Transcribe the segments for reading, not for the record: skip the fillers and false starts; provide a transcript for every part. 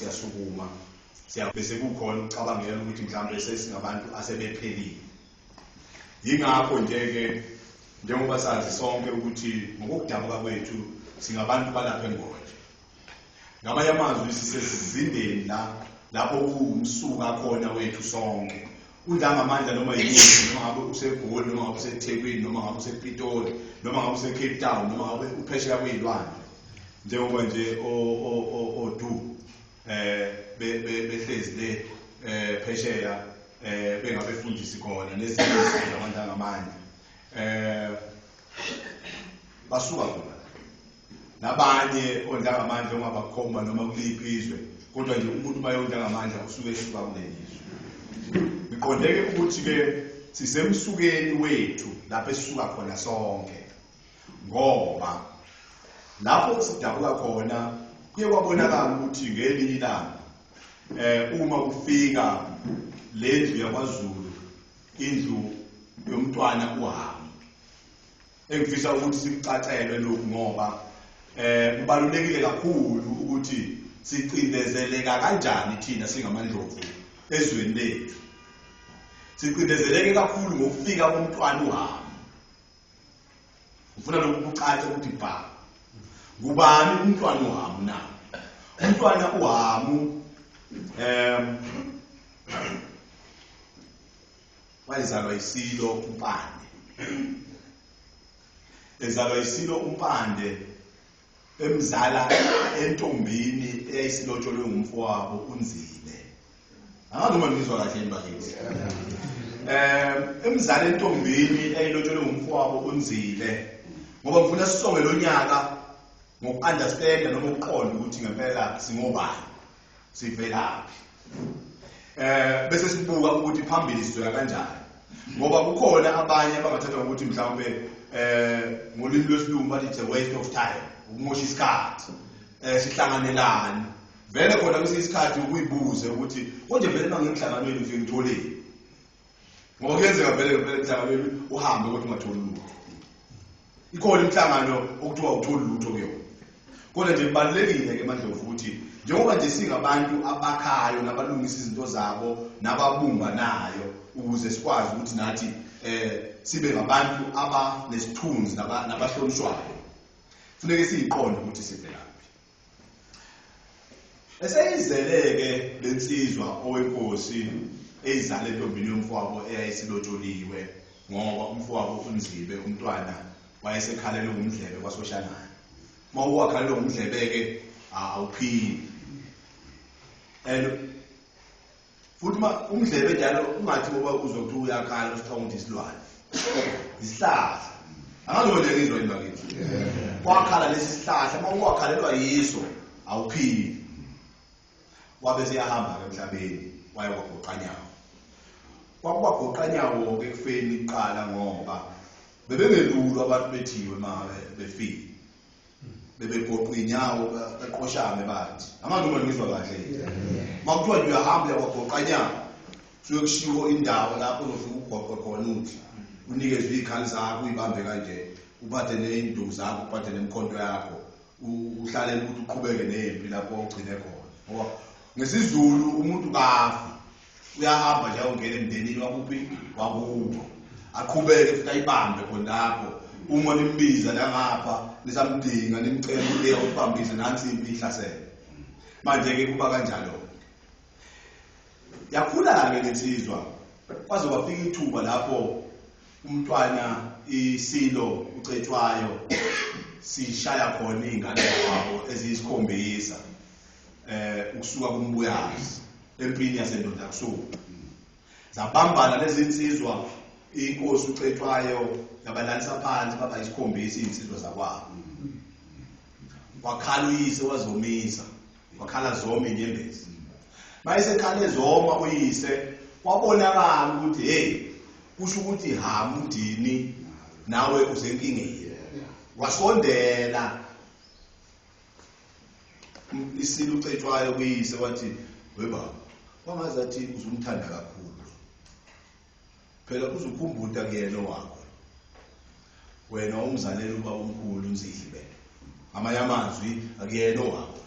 Siyasukuma, bese kukhona ukucabangela ukuthi mhlawumbe sesingabantu asebephelile. Yingakho nje-ke njengoba sazi sonke ukuthi ngokokudabuka kwethu singabantu balapha eNgoje. Ngamanye amazwi sisesizindeni la lapho kuwumsuka khona wethu sonke. Udlangamandla noma yikuphi, noma ngabe useGoli, noma ngabe useThekwini, noma ngabe usePitoli, noma ngabe useCape Town, noma ngabe uphesheya kwey'lwandle, njengoba nje odu behlezi le phesheya bengabefundisi khona nezinye izinto zabantu angamandla basuka khona nabanye ondlangamandla ongabakhomba noma kuliphi izwe, kodwa nje umuntu uma eyondlangamandla usuke esuka kuleli izwe. Ngiqondeke ukuthi-ke sisemsukeni wethu lapho esisuka khona sonke, ngoba lapho sidabuka khona kuye kwabonakala ukuthi ngelinye ilanga uma kufika lendlu yakwaZulu, indlu yomntwana uHamu, engifisa ukuthi sikucacelwe lokhu ngoba kubalulekile kakhulu ukuthi sicindezeleka kanjani thina singamandlovu ezweni lethu. Sicindezeleke kakhulu ngokufika komntwana uHamu. Ngifuna lokhu kucace ukuthi bha, ngubani umntwana uHamu na? Umntwana uHamu wayezalwa isilo uMpande. Ezalwa isilo uMpande emzala entombini eyayisilotsholwe ngumfowabo uNzibe. Angazi uma ngizwa kahle yini bakithi. Emzala entombini eyayilotsholwe ngumfowabo uNzibe, ngoba ngifuna sisonge lo nyaka ngoku-understanda noma ukuqonda ukuthi ngempela singobani, sivelaphi, bese sibuka ukuthi phambili sizoya kanjani, ngoba kukhona abanye abangathatha ukuthi mhlawumbe ngolimi lwesilungu bathi it's a waste of time, ukumosha isikhathi, sihlanganelani vele khona kwesinye isikhathi ukuyibuze ukuthi konje vele uma ngisemhlanganweni ngifike ngitholeni, ngoba kuyenzeka vele ngempela emhlanganweni uhambe kodwa ungatholi lutho. Ikhona imihlangano okuthiwa utholi lutho kuyona, kodwa nje kubalulekile ke Mandlovu ukuthi njengoba nje singabantu abakhayo nabalungisa izinto zabo nababumbanayo, ukuze sikwazi ukuthi nathi sibe ngabantu abanesithunzi nabahlonishwayo, funeke siyiqonde ukuthi sivelaphi. Eseyizele-ke lensizwa owenkosi eyizale entombini yomfowabo eyayisilotsholiwe, ngoba umfowabo uNzibe umntwana wayesekhalelwe ngumdlebe kwaSoshangane. Uma uwakhalelwe ngumdlebe-ke awuphili. And futhi uma umdlebe njalo ungathi ngoba uzwa kuthiwa uyakhala usicabanga ukuthi isilwane, isihlahla. Angazi nje ngizwa yini bakithi. Kwakhala lesi sihlahla, uma uwakhalelwa yiso awuphili. Wabe seyahamba-ke emhlabeni waya kwaGoqanyawo. Kwakubagoqanyawo-ke ekufeni kuqala, ngoba bebengelulwa abantu bethiwe uma befile, bebegoqa iy'nyawo beqoshame bathi. Angazi noma ngizwa kahle. Uma kuthiwa nje uyahamba uyakwagoqanyawo, kusuke kushiwo indawo lapho uzofika ugoqe khona, uthi unikezwe iy'khali zakho uyibambe kanje, uphathe ney'nduku zakho, uphathe nemikhonto yakho, uhlalele ukuthi uqhubeke nempi lapho ugcine khona. Ngoba ngesiZulu umuntu kafi, uyahamba nje ayongena emndenini wakuphi, wakubo, aqhubeke futhi ayibambe khona lapho. Uma nimbiza la ngapha nisamdinga, nimcela ukuthi ukubambise nansi impi ihlasele. Manje-ke kuba kanjalo. Yakhula-ke lensizwa kwaze kwafika ithuba lapho umntwana isilo uCetshwayo sishaya khona iy'ngane zakwabo eziyisikhombisa ukusuka kuMbuyazi empini yaseNdondakusuka. Zabambana lezi nsizwa, inkosi uCetshwayo yabalalisa phansi baba isikhombisa iy'nsizwa zakwabo. Wakhala uyise wazomisa, wakhala zoma inyembezi. Mayesekhala ezoma uyise, kwabonakala ukuthi hey, kusho ukuthi Hamudini nawe usenkingeni. Wasondela isilo uCetshwayo kuyise wathi, we baba, kwangazathi uzumthanda kakhulu, phela uzukhumbuta kuyena owakho, wena umzalela uba omkhulu uNzidli bena, ngamanye amazwi akuyena owakho.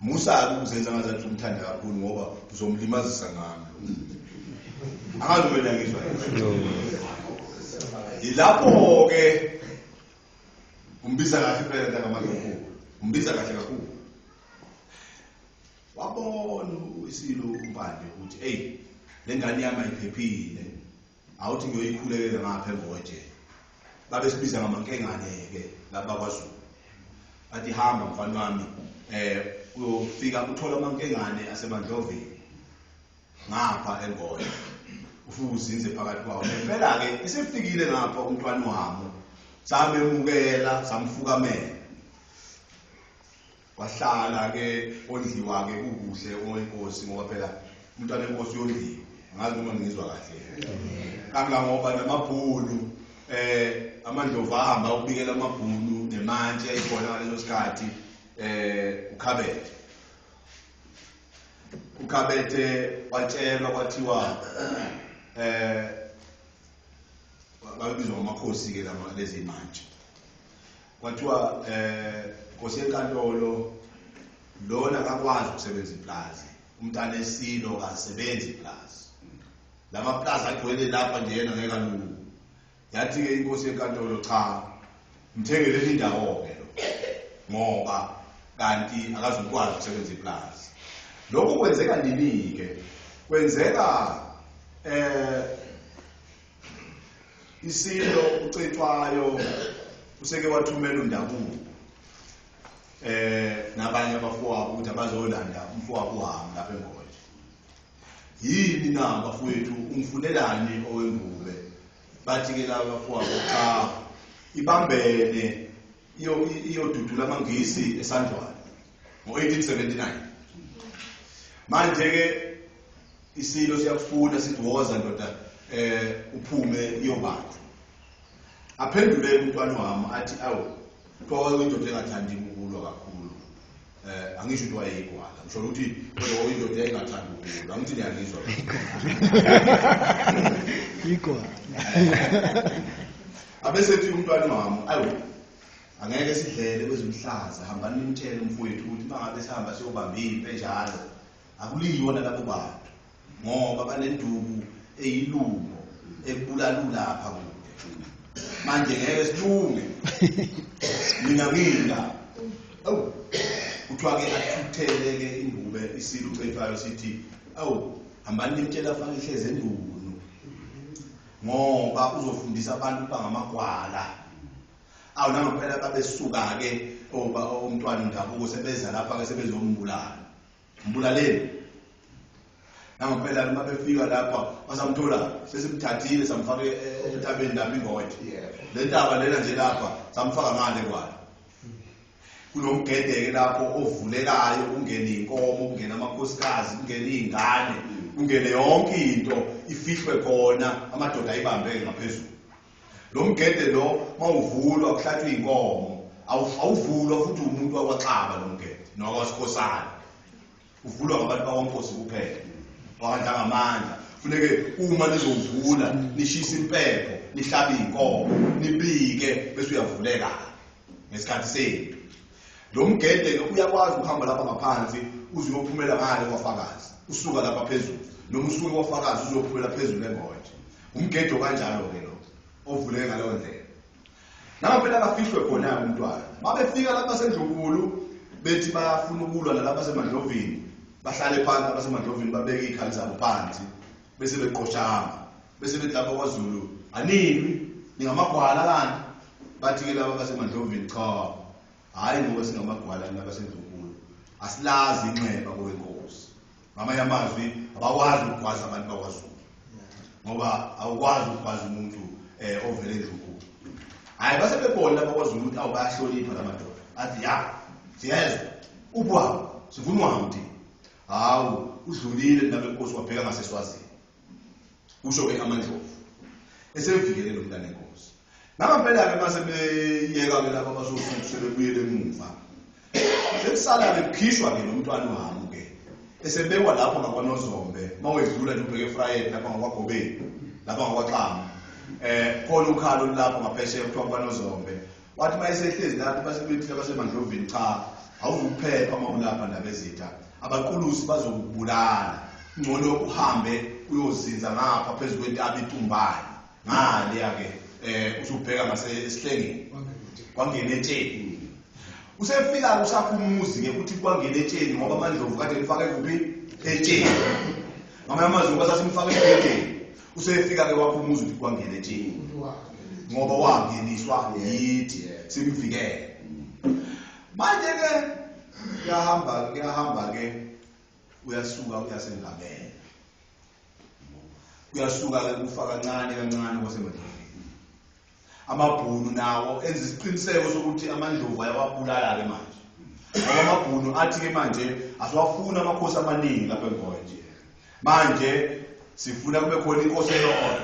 Musa ukuzenza ngazathi umthanda kakhulu ngoba uzomlimazisa ngami. Angazi wena ngizwa. Yilapho ke umbiza kahle impela ntakaMankulu. Umbiza kahle kakhulu. Wabona isilo uMpande ukuthi hey lengane yami ayiphephile. Awuthi ngiyoyikhulekela ngapha eNgoje. Babesibiza ngamankengane ke laba kwaZulu. Athi hamba mfana wami uyofika uthola amankengane aseMandlovini ngapha eNgoje. Ufike uzinze phakathi kwawo. Ngempela ke esefikile ngapha umntwana wami samemukela samfukamela. Wahlala ke ondliwa ke kukuhle owenkosi ngoba phela umntwana enkosi uyondliwa. Angazi noma ngizwa kahle. Kangangoba namabhunu amandlovu ahamba ukubikela amabhunu nemantshi ayikhona ngaleso sikhathi uKhabethe. uKhabethe watshelwa kwathiwa babizwa ngamakhosi ke lama lezi mantshi. Kwathiwa Nkosi yenkantolo lona akakwazi ukusebenza iplazi, umntana esilo akasebenzi iplazi. Lama plaza agcwele lapha nje yena ngeke alunge. Yathi ke inkosi yenkantolo cha, mthengeleni indawo ke lo ngoba kanti akazukwazi ukusebenza iplazi. Lokhu kwenzeka nini ke? Kwenzeka isilo uCetshwayo useke wathumela uNdabuko nabanye abafowabo ukuthi abazolanda umfowabo wami lapha eNgoje. Yini na bafowethu ungifunelani owembube? Bathi ke laba bafowabo cha, ibambene iyodudula amaNgisi eSandlwana ngo-1879. Manje ke isilo siyakufuna sithi woza ndoda uphume iyobanjwa. Aphendule umntwana wami athi awu, kuthiwa indoda engathandi ukulwa kakhulu. Angisho ukuthi wayeyigwala, ngisho ukuthi kodwa indoda engathandi ukulwa. Angithi niyangizwa. Igwala. Abesethi umntwana wami awu, angeke sidlele kwezimhlaza, hambani nimtshele umfowethu ukuthi mangabe sihamba siyobamba impi enjalo akuliwa nalabo bantu ngoba banenduku eyilungo ekubulalula lapha kude. Manje ngeke silunge. Mina ngila. Awu, kuthiwa ke athuthele ke imbube isilo uCetshwayo sithi awu, hambani nimtshela afake ihleze endunu ngoba uzofundisa abantu ukuba ngamagwala. Awu nangempela babesuka ke umntwana uNdabuko sebeza lapha ke sebezombulala. Mbulaleni. Nangempela uma befika lapha basamthola sesimthathile samfaka entabeni lapha iNgoje. Le ntaba lena nje lapha samfaka ngale kwayo. Kunomgede ke lapho ovulekayo kungene inkomo, kungene amakhosikazi, kungene izingane, kungene yonke into ifihlwe khona amadoda ayibambe ngaphezulu. Lo mgede lo mawuvulwa kuhlatshwa inkomo, awuvulwa futhi umuntu wakwaXaba lo mgede nowakwaSikhosana. Uvulwa ngabantu bakwaNkosi kuphela. Wakandlangamandla. Funeke uma nizovula nishisa impepho, nihlabe inkomo, nibike bese uyavuleka ngesikhathi sempi. Lo mgede ke uyakwazi ukuhamba lapha ngaphansi uze uyophumela ngale kwafakazi, usuka lapha phezulu noma usuke kwafakazi uzophumela phezulu eNgoje. Umgede kanjalo ke lo ovuleke ngaleyo ndlela. Nangempela kafihlwe khona umntwana. Babefika lapha sendlunkulu bethi bayafuna ukulwa nalapha seMandlovini, bahlale phansi lapha seMandlovini babeke izikhali zabo phansi bese beqoshama bese bethi lapha kwaZulu anilwi ningamagwala kanti. Bathi ke laba baseMandlovini cha, hayi ngoba singamagwala laba sendlunkulu asilazi inxeba kowenkosi. Ngamanye amazwi abakwazi ukugwaza abantu bakwaZulu ngoba awukwazi ukugwaza umuntu ovele endlunkulu. Hayi base bebona laba kwaZulu ukuthi awu bayahlonipha lamadoda, athi ya siyezwa ubwa sifuna uhamdi. Hawu udlulile nabenkosi wabheka ngaseSwazini, kusho ke amaNdlovu esevikele lo mntana enkosi. Nangempela ke mase beyeka ke laba abasosuku sebebuyele emuva, sekusala ke kukhishwa ke lo mntwana uHamu ke esebekwa lapho ngakwaNozombe. Mawedlula nje ubheke eFrayed lapha ngakwaGobeni lapha ngakwaXamu, khona ukhalo lapho ngaphesheya kuthiwa kwaNozombe. Wathi mayesehlezi lapho base bethi abaseMandlovini cha, Awuzukuphepha uma ulapha Ndabezitha, abaqulusi bazokubulala. Ngcono uhambe uyozinza ngapha phezu kwentaba iTumbane. Ngaleya ke usubheka ngase esihlengeni. Kwangena etsheni. Usefika usakha umuzi ke uthi kwangena etsheni ngoba amaNdlovu kade emfake kuphi? Etsheni. Ngamanye amazwi ngoba sasimfake ebhedeni. Usefika ke wakha umuzi uthi kwangena etsheni. Ngoba wangeniswa yithi simvikele. Manje ke kuyahamba kuyahamba ke uyasuka uyasengamela. Kuyasuka ke kufa kancane kancane kwaseMandlovini. Amabhunu nawo enza isiqiniseko sokuthi amaNdlovu ayawabulala ke manje. Ngoba amabhunu athi ke manje asiwafuni amakhosi amaningi lapha eNgoje. Manje sifuna kube khona inkosi eyodwa.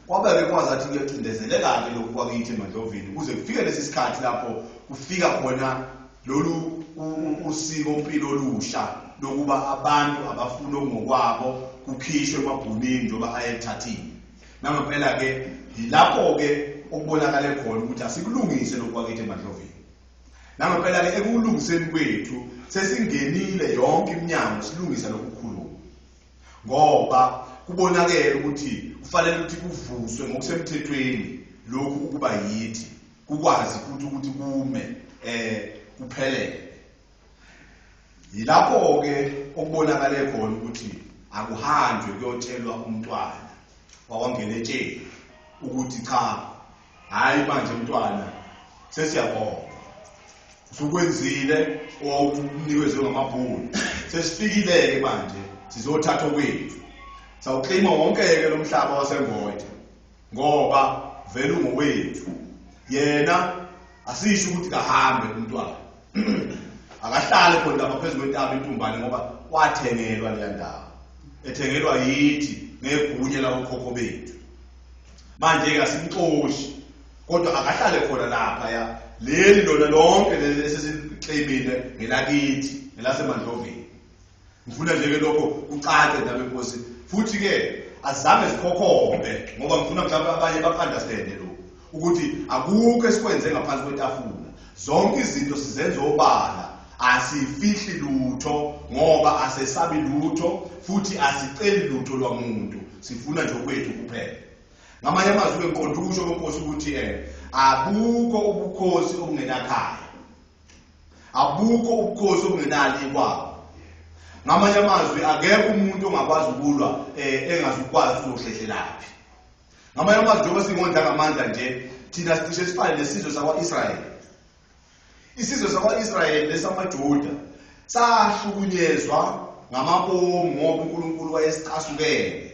Kwabe-ke kwazathi kuyacindezeleka-ke lokhu kwakithi eMandlovini kuze kufike lesi sikhathi lapho kufika khona lolu usiko mpilo olusha lokuba abantu abafuna okungokwabo kukhishwe emabhunini njengoba ayethathile. Nangempela-ke yilapho-ke okubonakale khona ukuthi asikulungise lokhu kwakithi eMandlovini. Nangempela-ke ekulungiseni kwethu sesingenile yonke iminyango silungisa lokhu kukhuluma. Ngoba kubonakele ukuthi kufanele ukuthi kuvuswe ngokusemthethweni lokhu ukuba yithi kukwazi futhi ukuthi kume kuphelele. Yilapho ke okubonakale khona ukuthi akuhanjwe kuyotshelwa umntwana wakwangena etsheni ukuthi cha hayi manje mntwana sesiyabonga usukwenzile owawunikezwe ngamabhunu sesifikile-ke manje sizothatha okwethu sawuklima wonke-ke lo mhlaba waseNgoje ngoba vele ungowethu yena asisho ukuthi kahambe umntwana akahlale khona lapha phezu kwentaba intumbane ngoba wathengelwa leya ndawo ethengelwa yithi ngegunya lawokhokho bethu manje-ke asimxoshi kodwa akahlale khona lapha ya leli lona lonke leli esesikleyimile ngelakithi ngelaseMandlovini ngifuna nje ke lokho kucace ndaba enkosi futhi ke azange sikhokhobe ngoba ngifuna mhlawumbe abanye baku-understande lokhu ukuthi akukho esikwenze ngaphansi kwetafula zonke izinto sizenza obala asifihli lutho ngoba asesabi lutho futhi asiceli lutho lwamuntu sifuna nje okwethu kuphela ngamanye amazwi ke ngiqonda ukusho kwenkosi ukuthi abukho ubukhosi obungenakhaya abukho ubukhosi obungenalo ikwabo ngamanye amazwi akekho umuntu ongakwazi ukulwa engazukwazi uzohlehlelaphi ngamanye amazwi njengoba singondla ngamandla nje thina sicishe sifane nesizwe sakwa-Israyeli isizwe sakwa-Israyeli lesamaJuda sahlukunyezwa ngamabomu ngoba uNkulunkulu wayesicasukele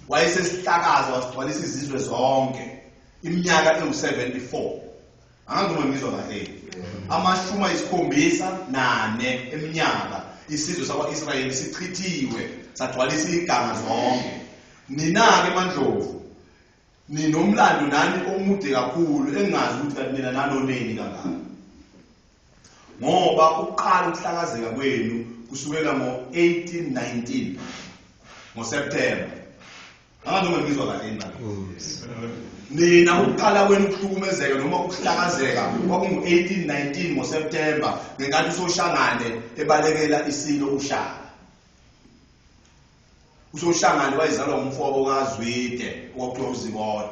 wayesesihlakaza wasigcwalisa izizwe zonke iminyaka ewu-74 angazi noma ngizwa kahle 74 eminyaka isizwe sakwa-Israyeli sichithiwe sagcwalisa iganga zonke nina-ke maNdlovu ninomlando nani omude kakhulu engingazi ukuthi kanti nina nanoneni kangaka ngoba ukuqala ukuhlakazeka kwenu kusukela ngo-1819 ngoSeptember angazi noma ngizwa kahle yini baba nina ukuqala kwenu ukuhlukumezeka noma ukuhlakazeka kwakungu-1819 ngoSeptember ngenkathi uSoshangane ebalekela isilo uShaka uSoshangane wayezalwa ngumfowabo kaZwide okwakuthiwa uZibode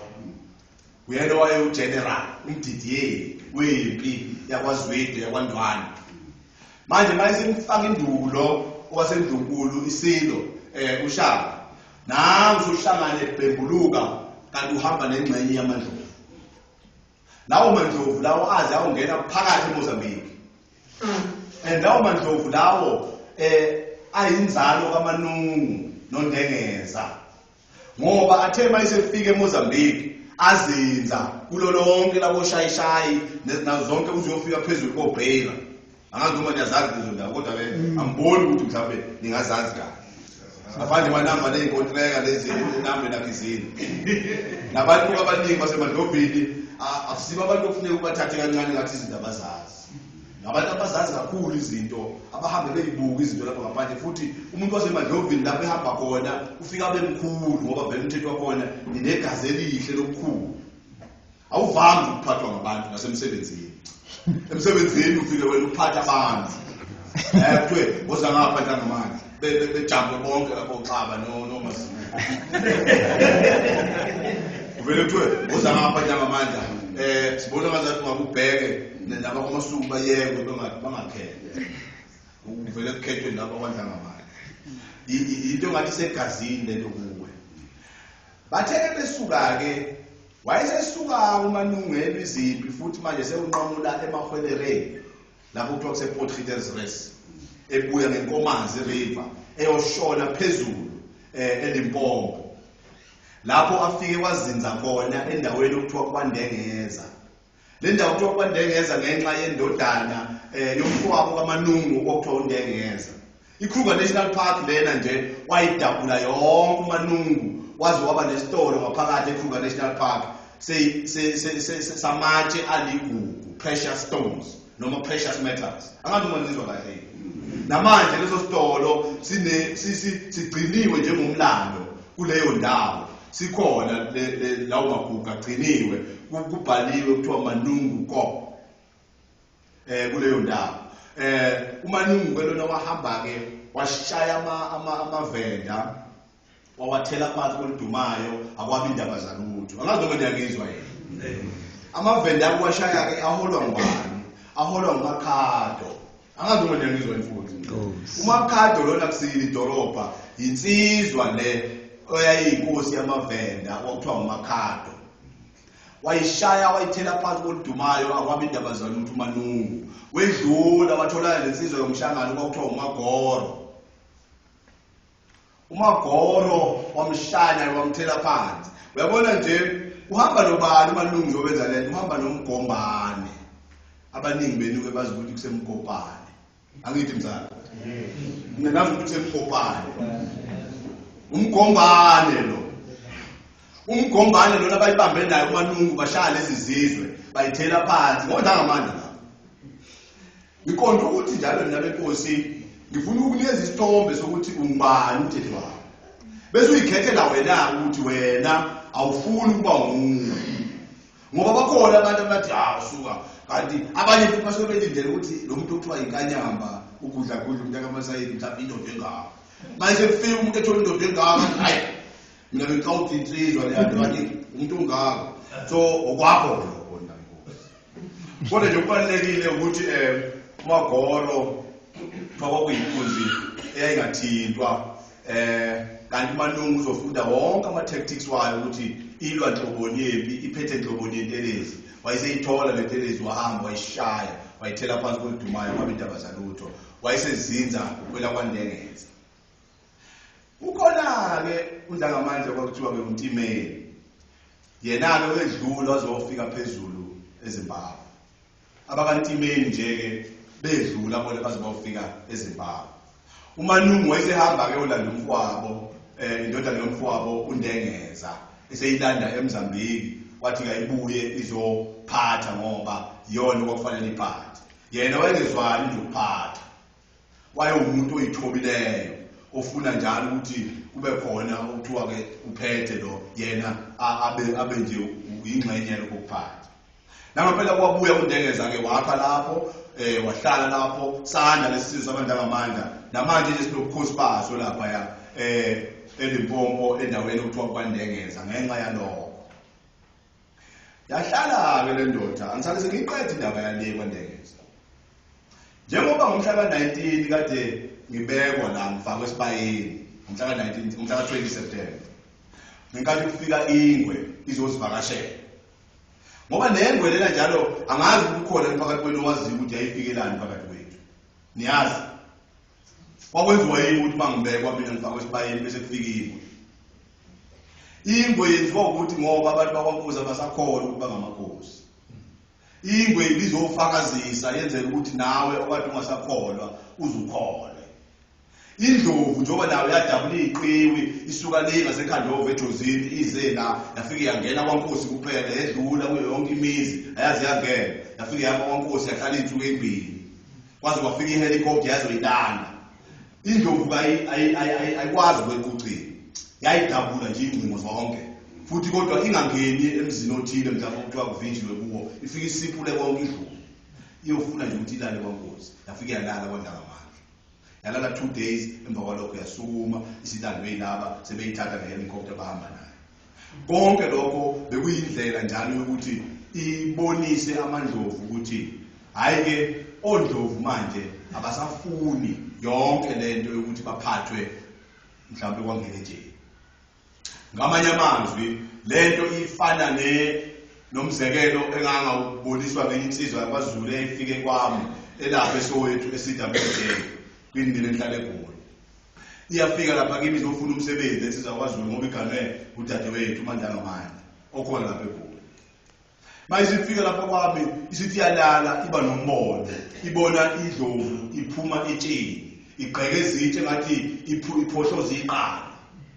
uyena owayewugeneral umdidiyeli wempi yakwaZwide yakwaNdwane manje mayesemfaka induku lo owasendlunkulu isilo uShaka nangu uSoshangane ebhembuluka kanti uhamba nengxenye yamaNdlovu lawo mandlovu lawo aze awungena phakathi eMozambique and lawo mandlovu lawo ayinzalo kaManungu noNdengeza ngoba athe mayesefika eMozambique azinza kulo lonke laboshayishayi nazo zonke uzuyofika phezulu koBeira angazi noma niyazazi lezo ndawo kodwa ke angiboni ukuthi mhlawumbe ningazazi kahle ngaphandle manamba ney'nkontileka lezi nambe nakhizini nabantu abaningi basemadlobhini akusibo abantu okufuneka ubathathe kancane ngathi izinto abazazi ngabantu abazazi kakhulu izinto abahambe beyibuka izinto lapho ngaphandle futhi umuntu wasemadlovini lapho ehamba khona ufika abe mkhulu ngoba vele umthetho wakhona ninegazi elihle lokukhulu awuvami ukuphathwa ngabantu nasemsebenzini. Emsebenzini ufike wena uphatha abantu. Kuthiwe woza ngapha njengamanje. Bejampe bonke lapho uxaba noMazibuko. Uvele kuthiwe woza ngapha njengamanje. Sibona ngazathi ungakubheke laba kwamasuku bayekwe bangakhele. Uvele kukhethwe laba kwaNdlangamandla. Into ngathi segazini lento kuwe. Bathe besuka ke wayesesuka uManungelo izimpi futhi manje sewunqamula eMahwelereni lapho kuthiwa kuse Port Rest ebuya ngeNkomazi River eyoshona phezulu eLimpopo lapho afike wazinza khona endaweni okuthiwa kwaNdengeza. Le ndawo kuthiwa kwaNdengeza ngenxa yendodana yomfowabo kaManungu okuthiwa uNdengeza. iKruger National Park lena nje wayidabula yonke uManungu waze waba nesitolo ngaphakathi eKruger National Park samatshe aligugu, precious stones noma precious metals. Angazi uma nizwa kahle. Namanje leso sitolo sigciniwe njengomlando kuleyo ndawo. Sikhona lawo magugu agciniwe, kubhaliwe kuthiwa Manungu Kop kuleyo ndawo. uManungu ke lona wahamba ke washaya amavenda wawathela phansi koludumayo akwabi indaba zalutho. Angazi noma niyangizwa yena. Amavenda akuwashaya ke aholwa ngubani? Aholwa nguMakhado. Angazi noma niyangizwa yini futhi. UMakhado lona kusile idolobha insizwa le oyayinkosi yamavenda okuthiwa uMakhado. Wayishaya wayithela phansi koludumayo akwabi indaba zalutho uManungu. Wedlula watholana lensizwa yomshangano kwakuthiwa uMagoro. uMagoro wamshaya wamthela phansi. Uyabona nje uhamba nobani uManungu njengoba lento, uhamba noMgombane. Abaningi benuke bazi ukuthi kuseMgobane. Angithi mzala. Mina ngazi ukuthi kuseMgobane. UMgombane lo. UMgombane lona bayibambe naye uManungu bashaya lezi zizwe bayithela phansi ngoNdangamandla lapho. Ngiqonda ukuthi njalo nina benkosi ngifuna ukunikeza isithombe sokuthi ungubani uDedewabo. Bese uyikhethela wena ukuthi wena awufuni ukuba nguwe. Ngoba bakhona abantu abathi suka kanti abanye futhi basuke belindele ukuthi lo muntu okuthiwa inkanyamba ugudla gudla umuntu akamasayidi mhlawumbe indoda engaka. Manje kufika umuntu ethola indoda engaka hayi mina bengicawuthi insizwa le nto kanti umuntu ongaka. So okwakho lokho ndankosi. Kodwa nje kubalulekile ukuthi uMagoro kwakuyinkunzi eyayingathintwa kanti uManungu uzofunda wonke ama tactics wayo ukuthi ilwa nhloboni yempi iphethe nhloboni yentelezi. Wayeseyithola le ntelezi wahamba wayishaya wayithela phansi koludumayo kwaba indaba zalutho. Wayesezinza kwela kwaNdengeza. Ukhona ke uNdlangamandla kwakuthiwa ke uNtimeli. Yena ke wedlula wazofika phezulu eZimbabwe. AbakaNtimeli nje ke bedlula bona baze bayofika eZimbabwe. uManungu wayesehamba ke olanda umfowabo, indodana yomfowabo uNdengeza, eseyilanda eMozambique, wathi kayibuye izophatha ngoba iyona okwakufanele iphathe. Yena wayengezwani nje ukuphatha. Wayewumuntu oyithobileyo ofuna njalo ukuthi kube khona okuthiwa ke uphethe lo yena abe nje uyingxenye lokuphatha. Nangempela kwabuya uNdengeza ke wakha lapho wahlala lapho sanda lesizwe sabaNdlangamandla. Namanje nje sinobukhosi baso lapha ya eLimpopo endaweni okuthiwa kwaNdengeza ngenxa yalokho. Yahlala ke le ndoda angisale sengiqeda indaba yale kwaNdengeza. Njengoba ngomhla ka-19 kade ngibekwa la ngifakwe esibayeni ngomhla ka-19 ngomhla ka-20 September. Ngenkathi kufika ingwe izosivakashela. Ngoba nengwe lena njalo angazi ukuthi ukhona phakathi kwenu owaziyo ukuthi yayifikelani phakathi kwethu. Niyazi? Kwakwenziwa yini ukuthi mangibekwa mina ngifakwe esibayeni bese kufika ingwe? Ingwe yenziwa ukuthi ngoba abantu bakwaNkosi abasakholwa ukuba ngamakhosi. Ingwe ibizofakazisa yenzela ukuthi nawe okade ungasakholwa uzukholwe. Indlovu njengoba nayo yadabula iqiwi isuka le ngaseKhandova eJozini ize la yafike yangena kwaNkosi kuphela yedlula kuyo yonke imizi ayazi yangena yafike yama kwaNkosi yahlala izinsuku ezimbili kwaze kwafika ihelicopter yazoyilanda. Indlovu ayikwazi ukwequcina yayidabula nje ingcingo zonke futhi kodwa ingangeni emzini othile mhlawumbe okuthiwa kuvinjiwe kuwo ifike isiphule konke idlule. Iyofuna nje ukuthi ilale kwaNkosi. Yafika yalala kwaNdlangamandla. Yalala 2 days, emva kwalokho yasukuma isilandwe yilaba sebeyithatha ngehelicopter bahamba nayo. Konke lokho bekuyindlela njalo yokuthi ibonise amaNdlovu ukuthi hayi ke oNdlovu manje abasafuni yonke lento yokuthi baphathwe mhlawumbe kwangeletsheni. Ngamanye amazwi lento ifana nomzekelo engangawuboniswa ngenye insizwa yakwaZulu eyayifike kwami elapha eSoweto eCWJ kwindlela enhlala eGoli. Iyafika lapha kimi izofuna umsebenzi ensizwa yakwaZulu ngoba iganwe udadewethu uMandlangamandla okhona lapha eGoli. Mayisifika lapha kwami isithi iyalala iba nombono, ibona idlovu iphuma etsheni, igqekeza itshe ngathi iphohloza iqanda.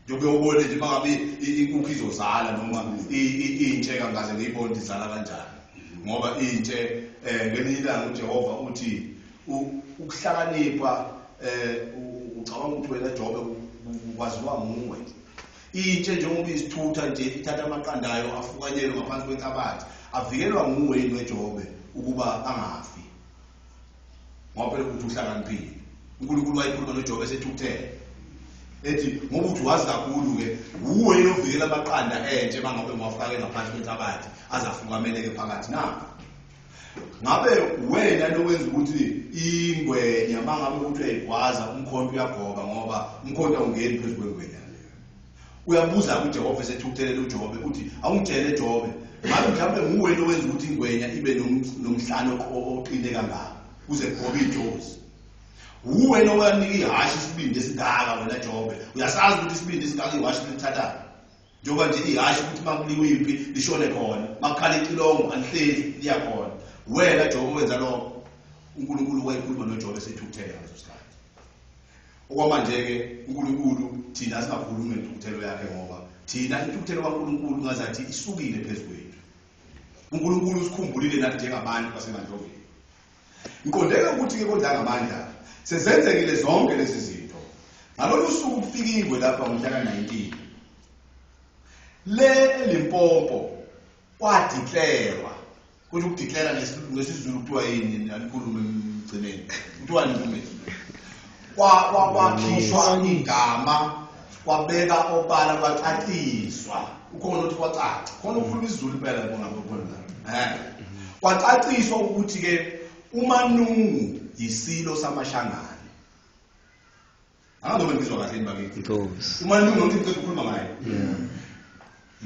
Njengoba ubone nje mangabe inkukhu izozala noma intshe kangaze ngiyibone izala kanjani. Ngoba intshe ngelinye ilanga uJehova uthi ukuhlakanipha ucabanga ukuthi wena Jobe kwaziwa nguwe. Intshe njengoba izithutha nje ithatha amaqanda ayo afukanyelwe ngaphansi kwenhlabathi, avikelwa nguwe yini weJobe ukuba angafi? Ngoba phela ukuthi uhlakaniphile. uNkulunkulu wayekhuluma noJobe esethukuthele, ethi ngoba uthi wazi kakhulu ke uwe yini ovikela amaqanda entshe mangabe ngiwafake ngaphansi kwenhlabathi azafukameleke phakathi na? Ngabe wena lowenza ukuthi ingwenya mangabe ukuthi uyayigwaza umkhonto uyagoba ngoba umkhonto awungeni phezu kwengwenya. Uyabuza kuJehova esethukuthelela uJobe uthi awungitshele Jobe, ngabe mhlawumbe nguwe lowenza ukuthi ingwenya ibe nomhlane oqine kangaka kuze kugobe ijozi? Uwe lowanika ihhashi isibindi esingaka wena Jobe, uyasazi ukuthi isibindi esingaka ihhashi lithatha njengoba nje ihhashi ukuthi makuliwe impi lishone khona, makukhala icilongo alihleli liya khona. Wena Jobe wenza lokho. uNkulunkulu wayekhuluma noJobe esethukuthele ngaleso sikhathi. Okwamanje-ke uNkulunkulu thina singakhulumi ngentukuthelo yakhe ngoba thina intukuthelo kaNkulunkulu ngazathi isukile phezu kwethu. uNkulunkulu usikhumbulile nathi njengabantu baseMandlovini. Ngiqondeke ukuthi-ke koNdlangamandla sezenzekile zonke lezi zinto. Ngalolu suku kufika ingwe lapha ngomhla ka-19 le eLimpopo kwadiklerwa. Kusho ukudiklela ngesiZulu kuthiwa yini? Alikhulume emgcineni. Kuthiwani mfundisi? Kwakhishwa igama, kwabeka obala, kwacaciswa. Ukhona uthi kwacaca. Khona ukukhuluma isiZulu impela ngibona khona la. Kwacaciswa ukuthi ke uManungu yisilo samaShangane. Angazi ngizwa kahle yini bakithi. uManungu ngithi ngicela ukukhuluma ngaye.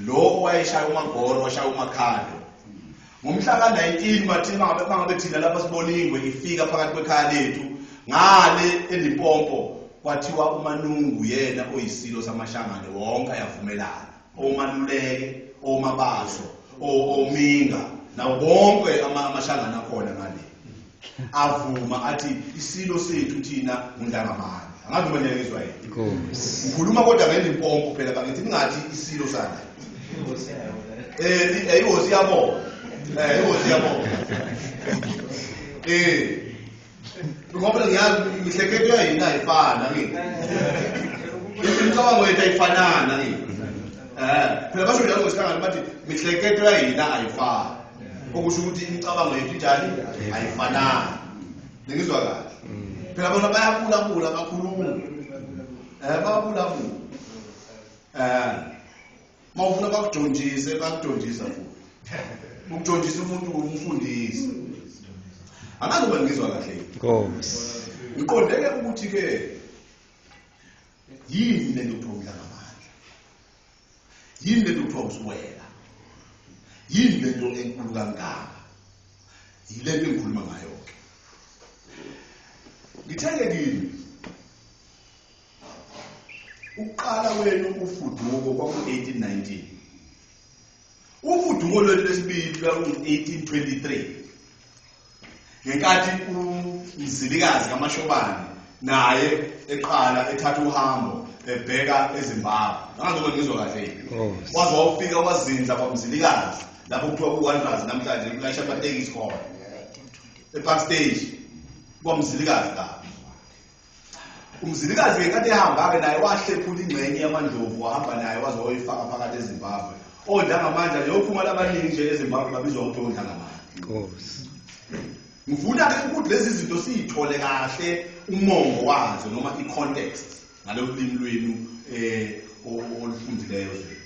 Lo owayeshaya uMagoro washaya uMakhado. Ngomhla ka-19 bathi mangabe thina lapha sibona ingwe ifika phakathi kwekhaya lethu ngale eLimpopo kwathiwa uManungu yena oyisilo samaShangane wonke ayavumelana. OMaluleke, oMabaso, oMinga nawo bonke amaShangane akhona ngale. Avuma athi isilo sethu thina nguNdlangamandla. Angazi noma niyangizwa yini. Ngikhuluma kodwa ngeLimpopo phela bakithi ningathi isilo sala. Ingozi yabona. Ingozi yabona. Ngoba ngiyazi mihleketo yayini ayifana ngi. Imicabango yethu ayifanana ngi. Phela basho njalo ngesihlangano bathi mihleketo yayini ayifani. Okusho ukuthi imicabango yethu injani ayifanani. Ngizwa kahle. Phela bona bayabulabula bakhuluma. Bayabulabula. Mawufuna bakujonjise bakujonjisa futhi. Ukujonjisa umuntu umfundisi. Angazi uba ngizwa kahle. Nkosi. Ngiqondeke ukuthi ke yini lento kuthiwa uNdlangamandla? Yini lento kuthiwa uSiwela? Yini lento enkulu kangaka? Yile nto engikhuluma ngayo ke. Ngithenge kini ukuqala kwenu ufuduko kwaku-1819. Ufuduko lwethu lesibili lwaku-1823. Ngenkathi uMzilikazi kaMashobane naye eqala ethatha uhambo ebheka eZimbabwe. Angazi noma ngizwa kahle yini. Waze wafika wazinza kwaMzilikazi lapho kuthiwa ku-Wanderers namhlanje kulayisha amatekisi khona. ePark Stage kwaMzilikazi lapho. UMzilikazi ngenkathi ehamba-ke naye wahlephula ingxenye yamaNdlovu wahamba naye waze wayifaka phakathi eZimbabwe. ONdlangamandla nje ophuma labaningi nje eZimbabwe babizwa ngokuthi oNdlangamandla. Nkosi. Ngifuna ke ukuthi lezi zinto siyithole kahle umongo wazo noma i-context ngalolu limi lwenu olufundileyo nje.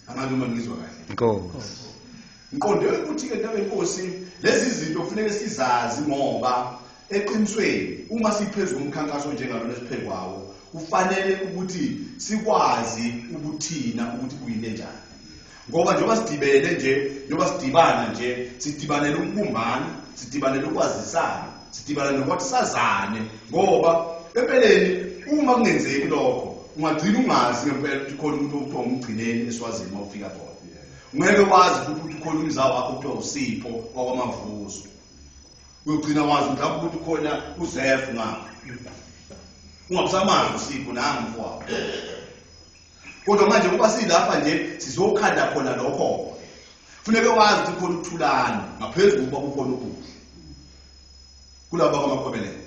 Angazi uma ngizwa kahle. Nkosi. Ngiqonde ukuthi ke ndaba inkosi lezi zinto kufuneka sizazi ngoba eqinisweni uma siphezulu umkhankaso njengalona esiphekwawo kufanele ukuthi sikwazi ukuthina ukuthi kuyini enjani. Ngoba njengoba sidibene nje, njengoba sidibana nje, sidibanele ukubumbana, sidibanele ukwazisana, sidibanele nokuthi sazane, ngoba empeleni uma kungenzeki lokho ungagcina ungazi ngempela ukuthi khona umuntu okuthiwa umgcineni eSwazini uma ufika khona. Ungeke wazi futhi ukuthi khona umzaa wakho okuthiwa uSipho wakwaMavuso. Uyogcina wazi mhlawumbe ukuthi khona uZefu ngapha. Ungabusamazi uSipho nangu mfowabo. Kodwa manje kuba silapha nje sizokhanda khona lokho. Funeke wazi ukuthi khona ukuthulana ngaphezulu kuba kukhona ukudla. Kulabo abamakhobelele.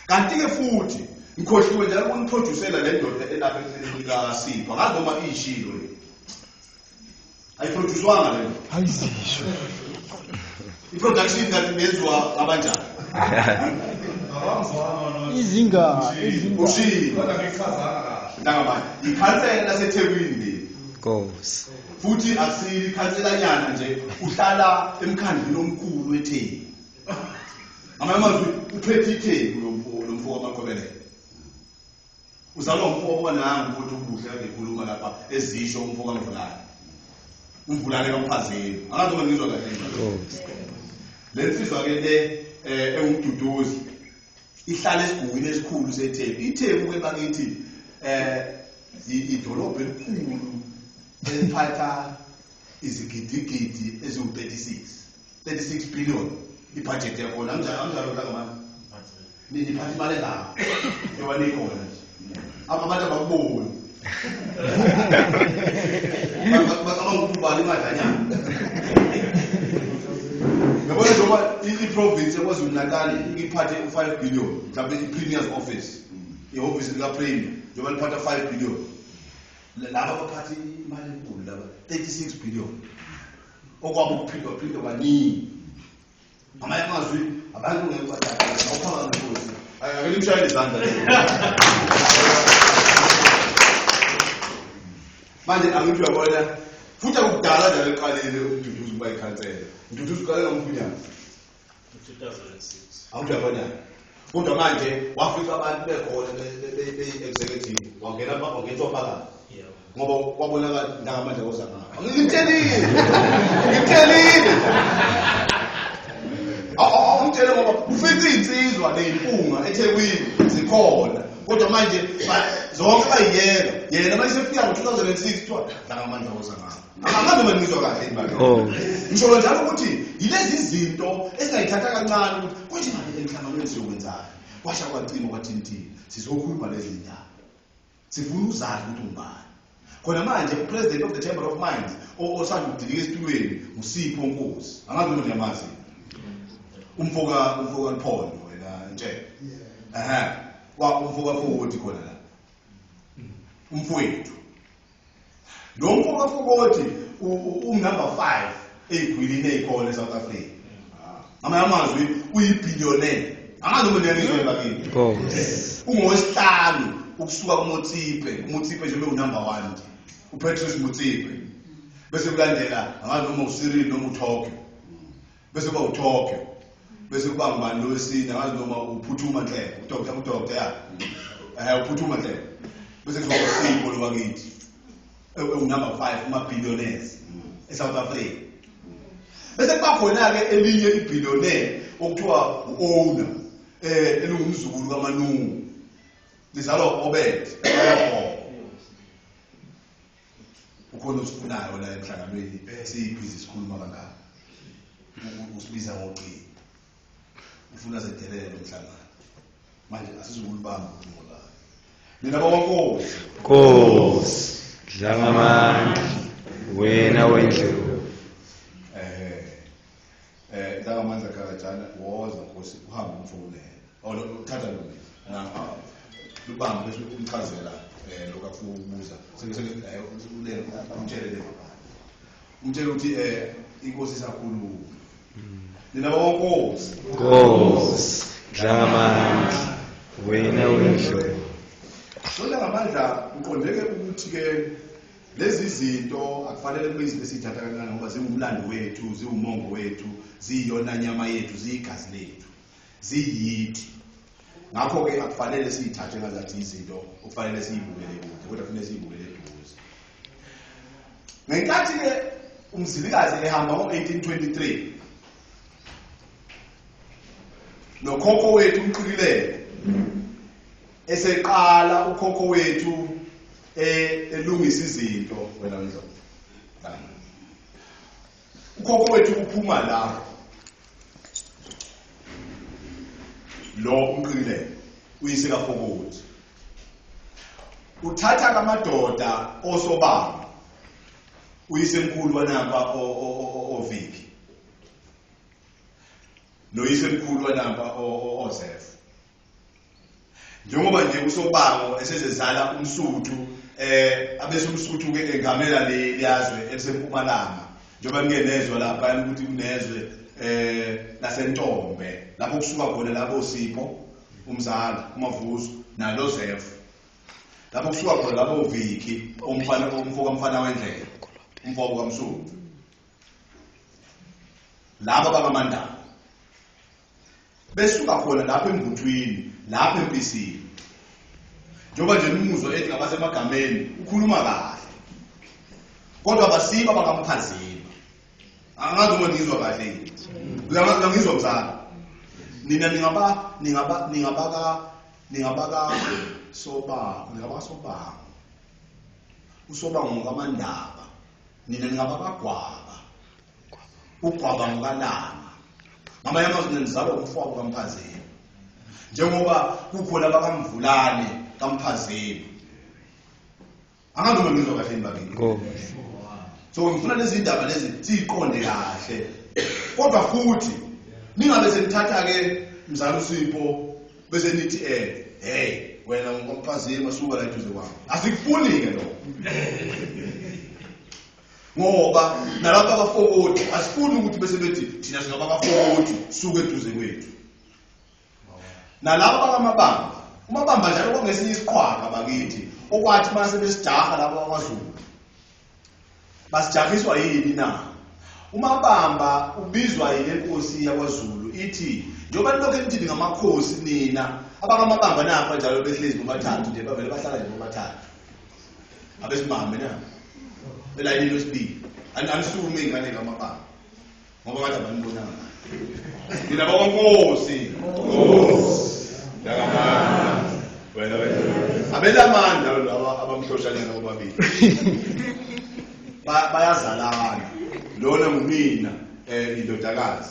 Kanti ke futhi ngikhohliwe njalo ukuniproducela le ndoda elapha eceleni kaSipho. Angazi noma iyishilo le. Ayiproducewanga le ndoda. Ayizisho. I-production kanti yenziwa abanjani? Izinga, izinga. Ushilo. Kodwa ngichazanga kahle. Nangabani? Ikhansela laseThekwini leli. Nkosi. Futhi akusile ikhanselanyana nje uhlala emkhandlwini omkhulu weTheku. Ngamanye amazwi uphethe iTheku lo mfo wamaqobelele. Uzalwa umfo wanangu futhi ubuhle kade ekhuluma lapha ezisho umfo kaMvulane. UMvulane kaMphazeni. Angazi noma ngizwa kahle. Nkosi. Le nsizwa ke le engumduduzi ihlala esigungwini esikhulu seTheku. iTheku ke bakithi idolobha elikhulu eliphatha izigidigidi eziwu-36 36 billion ibudget yakhona. Anginjalo la ngamanje. Niphatha imali engaka njengoba nikhona nje. Abantu abakuboni. Bacabanga ukuthi ubani imadlanyana. Yabona njengoba i-province yaKwaZulu Natal iphathe u-5 billion, mhlawumbe i-Premier's office, ihhovisi lika-Premier, njengoba liphatha 5 billion. Laba baphatha imali enkulu laba 36 billion. Okwabo kuphindwa phindwa kaningi. Ngamanye amazwi abantu ngeke badakwe, awuphakame Nkosi. Ake nimshayele izandla. Manje angithi uyabona futhi akudala njalo eqalile uMduduzi ukuba ikhansela. Umduduzi uqale ngomkhunyazi. 2006. Awuthi uyabona. Kodwa manje wafika abantu bekhona beyi-executive wangena wangenwa phakathi. Yeah. Ngoba kwabonakala ndangamandla koza ngapha. Ngimtshelile. Ngimtshelile. Awungitshele ngoba ufica insizwa neyimpunga eThekwini zikhona. Kodwa manje zonke bayiyeka. Yena manje sefika ngo-2006 kuthiwa ndangamandla koza ngapha. Angazi noma ngizwa kahle yini baba. Oh. Ngisho njalo ukuthi yilezi zinto esingayithatha kancane ukuthi konje ngabe emhlanganweni siyokwenzani. Kwasha kwacima kwathintini. Sizokhuluma lezi ndaba. Sifuna uzazi ukuthi ungubani. Khona manje upresident of the Chamber of Mines osanda ukudilika esitulweni uSipho Nkosi. Angazi noma niyamazi. Umfoka Liphondo wena Ntshebe. Wa umfoka Fokoti khona la. Umfowethu. Lo mfoka Fokoti unumber 5 eyigwilini eyikhona eSouth Africa. Ngamanye amazwi uyibillionaire. Angazi noma niyangizwa bakini. Nkosi. Ungowesihlanu ukusuka kuMotsepe. uMotsepe nje unumber 1 nje. uPatrice Motsepe. Bese kulandela angazi noma uCyril noma uTokyo. Bese kuba uTokyo. Bese kuba ngubani lo wesine angazi noma uPhuthuma Nhleko, uDr ya. uPhuthuma Nhleko. Bese kuzoba uSipho lo wakithi. Unumber 5 kuma billionaires eSouth Africa. Bese kuba khona ke elinye ibillionaire okuthiwa uowner elungumzukulu kaManungu. Lizalwa uObed. Ukhona osifunayo la emhlanganweni siyibhizi sikhuluma kangaka. Usibiza ngociko. Ufuna sedelele lo mhlangano. Manje asizukulibamba ucingo lakhe. Nina bakwaNkosi. Nkosi. Dlangamandla wena wendlu. Dlangamandla Kharajana woza Nkosi uhambe umfonele. Oh uthatha lo mina. Lubambe bese umchazela lokho afuna ukubuza. Seke ulele umtshele le baba. Umtshele ukuthi inkosi isakhuluma. Nina bakonkosi. Nkosi, Dlangamandla, wena wendlovu. Sona ngamandla uqondeke ukuthi ke lezi zinto akufanele kube izinto esiyithatha kancane ngoba ziwumlando wethu, ziwumongo wethu, ziyiyona nyama yethu, ziyigazi lethu, ziyithi. Ngakho-ke akufanele siyithathe ngazathi izinto okufanele siyibukele kude, kodwa kufanele siyibukele eduze. Ngenkathi-ke uMzilikazi ehamba ngo-1823 nokhokho wethu uMqikileko eseqala ukhokho wethu elungisa izinto, wena Ndlovu. Ukhokho wethu uphuma la, lo uMqikileko uyise kaFokothi, uthatha kamadoda osobaba uyisemkhulu wanampa oViki noyisemkhulu wanampa oZef. Njengoba nje uSobango esezezala uMsuthu, abese uMsuthu ke engamela leliyazwe elisempumalanga, njengoba ningenezwa lapha ukuthi kunezwe laseNtombe lapho kusuka khona labo Sipho umzala uMavuso nalo Zef, lapho kusuka khona labo Viki umfana umfoka mfana wendlela umfoka kaMsuthu, laba bakaMandaba besuka khona lapho embuthwini lapho empisini. Njengoba nje umuzwa ethi ngabasemagameni ukhuluma kahle, kodwa basiba bakaMphazima. Angazi uma ngizwa kahle yini. Uyangizwa mzala? Nina ningabaka Soba, ningabaka Sobango. USobango ngokaMandaba. Nina ningabakagwaba. Ugwaba ngokaLanga. Ngamanye amazwi nizalwa umfowabo kaMphazima. Njengoba kukhona bakaMvulane kaMphazima. Angazi uma ngizwa kahle yini bakithi. Nkosi. So ngifuna lezi ndaba lezi siyiqonde kahle. Kodwa futhi ningabe senithatha ke mzala uSipho bese nithi hey wena ngoMphazima suka la eduze kwami. Asikufuni ke lokho. Ngoba nalapha abaFokothi asifuni ukuthi bese bethi thina singabaFokothi suka eduze kwethu. Nalabo bakaMabamba, uMabamba njalo kwangesinye isiqhwaga bakithi okwathi mase besijaha labo bakwaZulu. Basijahiswa yini na? uMabamba ubizwa yile nkosi yakwaZulu ithi njengoba nilokhu nithi ningamakhosi nina abakaMabamba napha njalo behlezi bobathathu nje bavele bahlala nje bobathathu. Abesimame na? Elayinini wesibili. Anisukume ingane kaMabamba. Ngoba ngathi abanibonanga. Nina bakwankosi. Nkosi. Dakamandla. Wena wena. Abelamandla laba abamhloshanyana bobabili. Bayazalana. Lona ngumina indodakazi.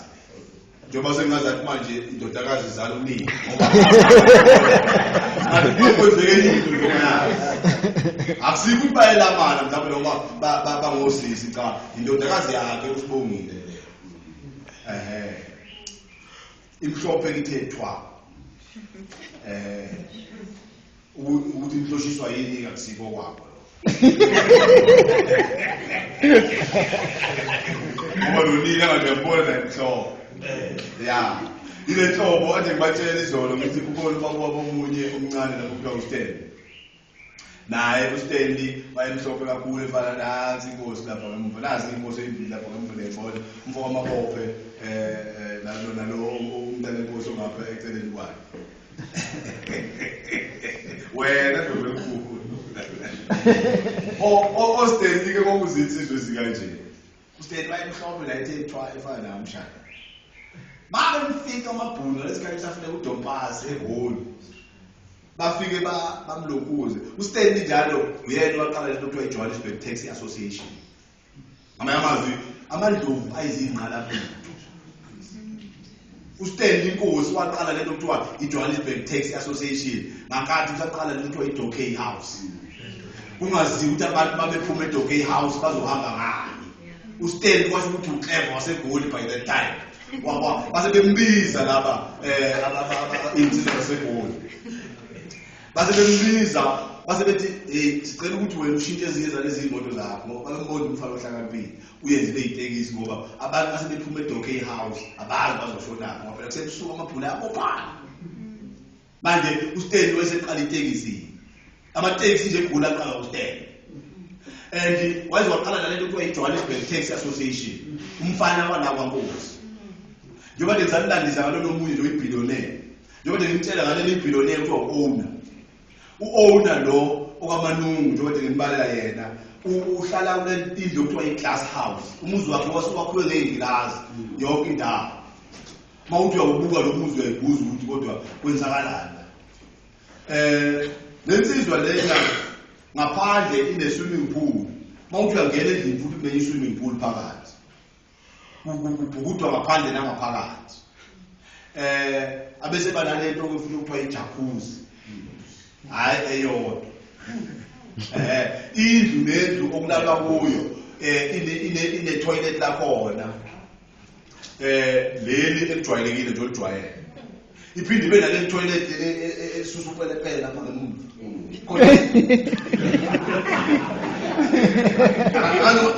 Njengoba sengingazathi manje indodakazi izala unina. Ngoba akwenzeke into njengayo. Akusikho ukuthi bayelamana mhlawumbe noma bangosisi, cha, indodakazi yakhe uSibongile le. Imhlophe kithe thwa. Ukuthi imhloshiswa yini akusikho kwakho. Ngoba nonina ngiyambona naye mhlophe. Ya. Ile nhlobo ade ngibatshela izolo ngithi kukhona ubaba omunye omncane lapho kuthiwa uStanley. Naye uStanley wayemhlophe kakhulu efana nansi inkosi lapha ngemuva, nazi inkosi ezimbili lapha ngemuva leyibona, umfo kaMabophe nalo umntana enkosi ongapha eceleni kwakhe. Wena ndoda enkulu. OStanley ke kwakuzinsizwe ezikanje. UStanley wayemhlophe la ethe thwa efana naye umshana. Make mfika amabhunu lesikhathi safuneka uDompasi eGoli. Bafike bamlokuze. uStanley njalo uyena waqala lento kuthiwa iJohannesburg Taxi Association. Ngamanye amazwi amandlovu ayizingqalabutho. uStanley inkosi waqala lento kuthiwa iJohannesburg Taxi Association ngakathi usaqala lento kuthiwa iDokey House. Kungaziwa ukuthi abantu babephuma eDokey House bazohamba ngani. uStanley kwasho ukuthi uclever waseGoli by that time. Base bembiza laba insizwa zaseGoli. Base bembiza Base bethi sicela ukuthi wena ushintshe ezinye zalezi imoto zakho ngoba bambona umfana ohlakaniphile uyenze leyitekisi ngoba abantu asebephuma eDokey House abazi bazoshona ngoba phela kusebusuku amabhula abophana. Manje uStanley wayeseqala itekisi. Amatekisi nje egula aqala uStanley. And waze waqala nalento kuthiwa i-Johannesburg Taxi Association. Umfana wala kwaNkosi. Njengoba nje ngisalandisa ngalolo munye nje oyibillionaire. Njengoba nje ngimtshela ngaleli billionaire kuthiwa u-owner. U-owner lo okaManungu njengoba nje ngimbalela yena uhlala kule indlu okuthiwa i-glass house. Umuzi wakhe wasuwakhiwe ngey'ngilazi yonke indawo. Uma uthi uyakubuka lo muzi uyayibuza ukuthi kodwa kwenzakalani la. Lensizwa lena ngaphandle ine swimming pool. Uma uthi uyangena endlini futhi kunenye swimming pool phakathi. Kubhukudwa ngaphandle nangaphakathi. Abese banalento okufuna ukuthiwa ijacuzzi. Hayi eyodwa. Indlu nendlu okulalwa kuyo ine toilet lakhona. Leli elijwayelekile nje olijwayele. Iphinde ibe nale toilet esusa upelepele lapha ngemuva.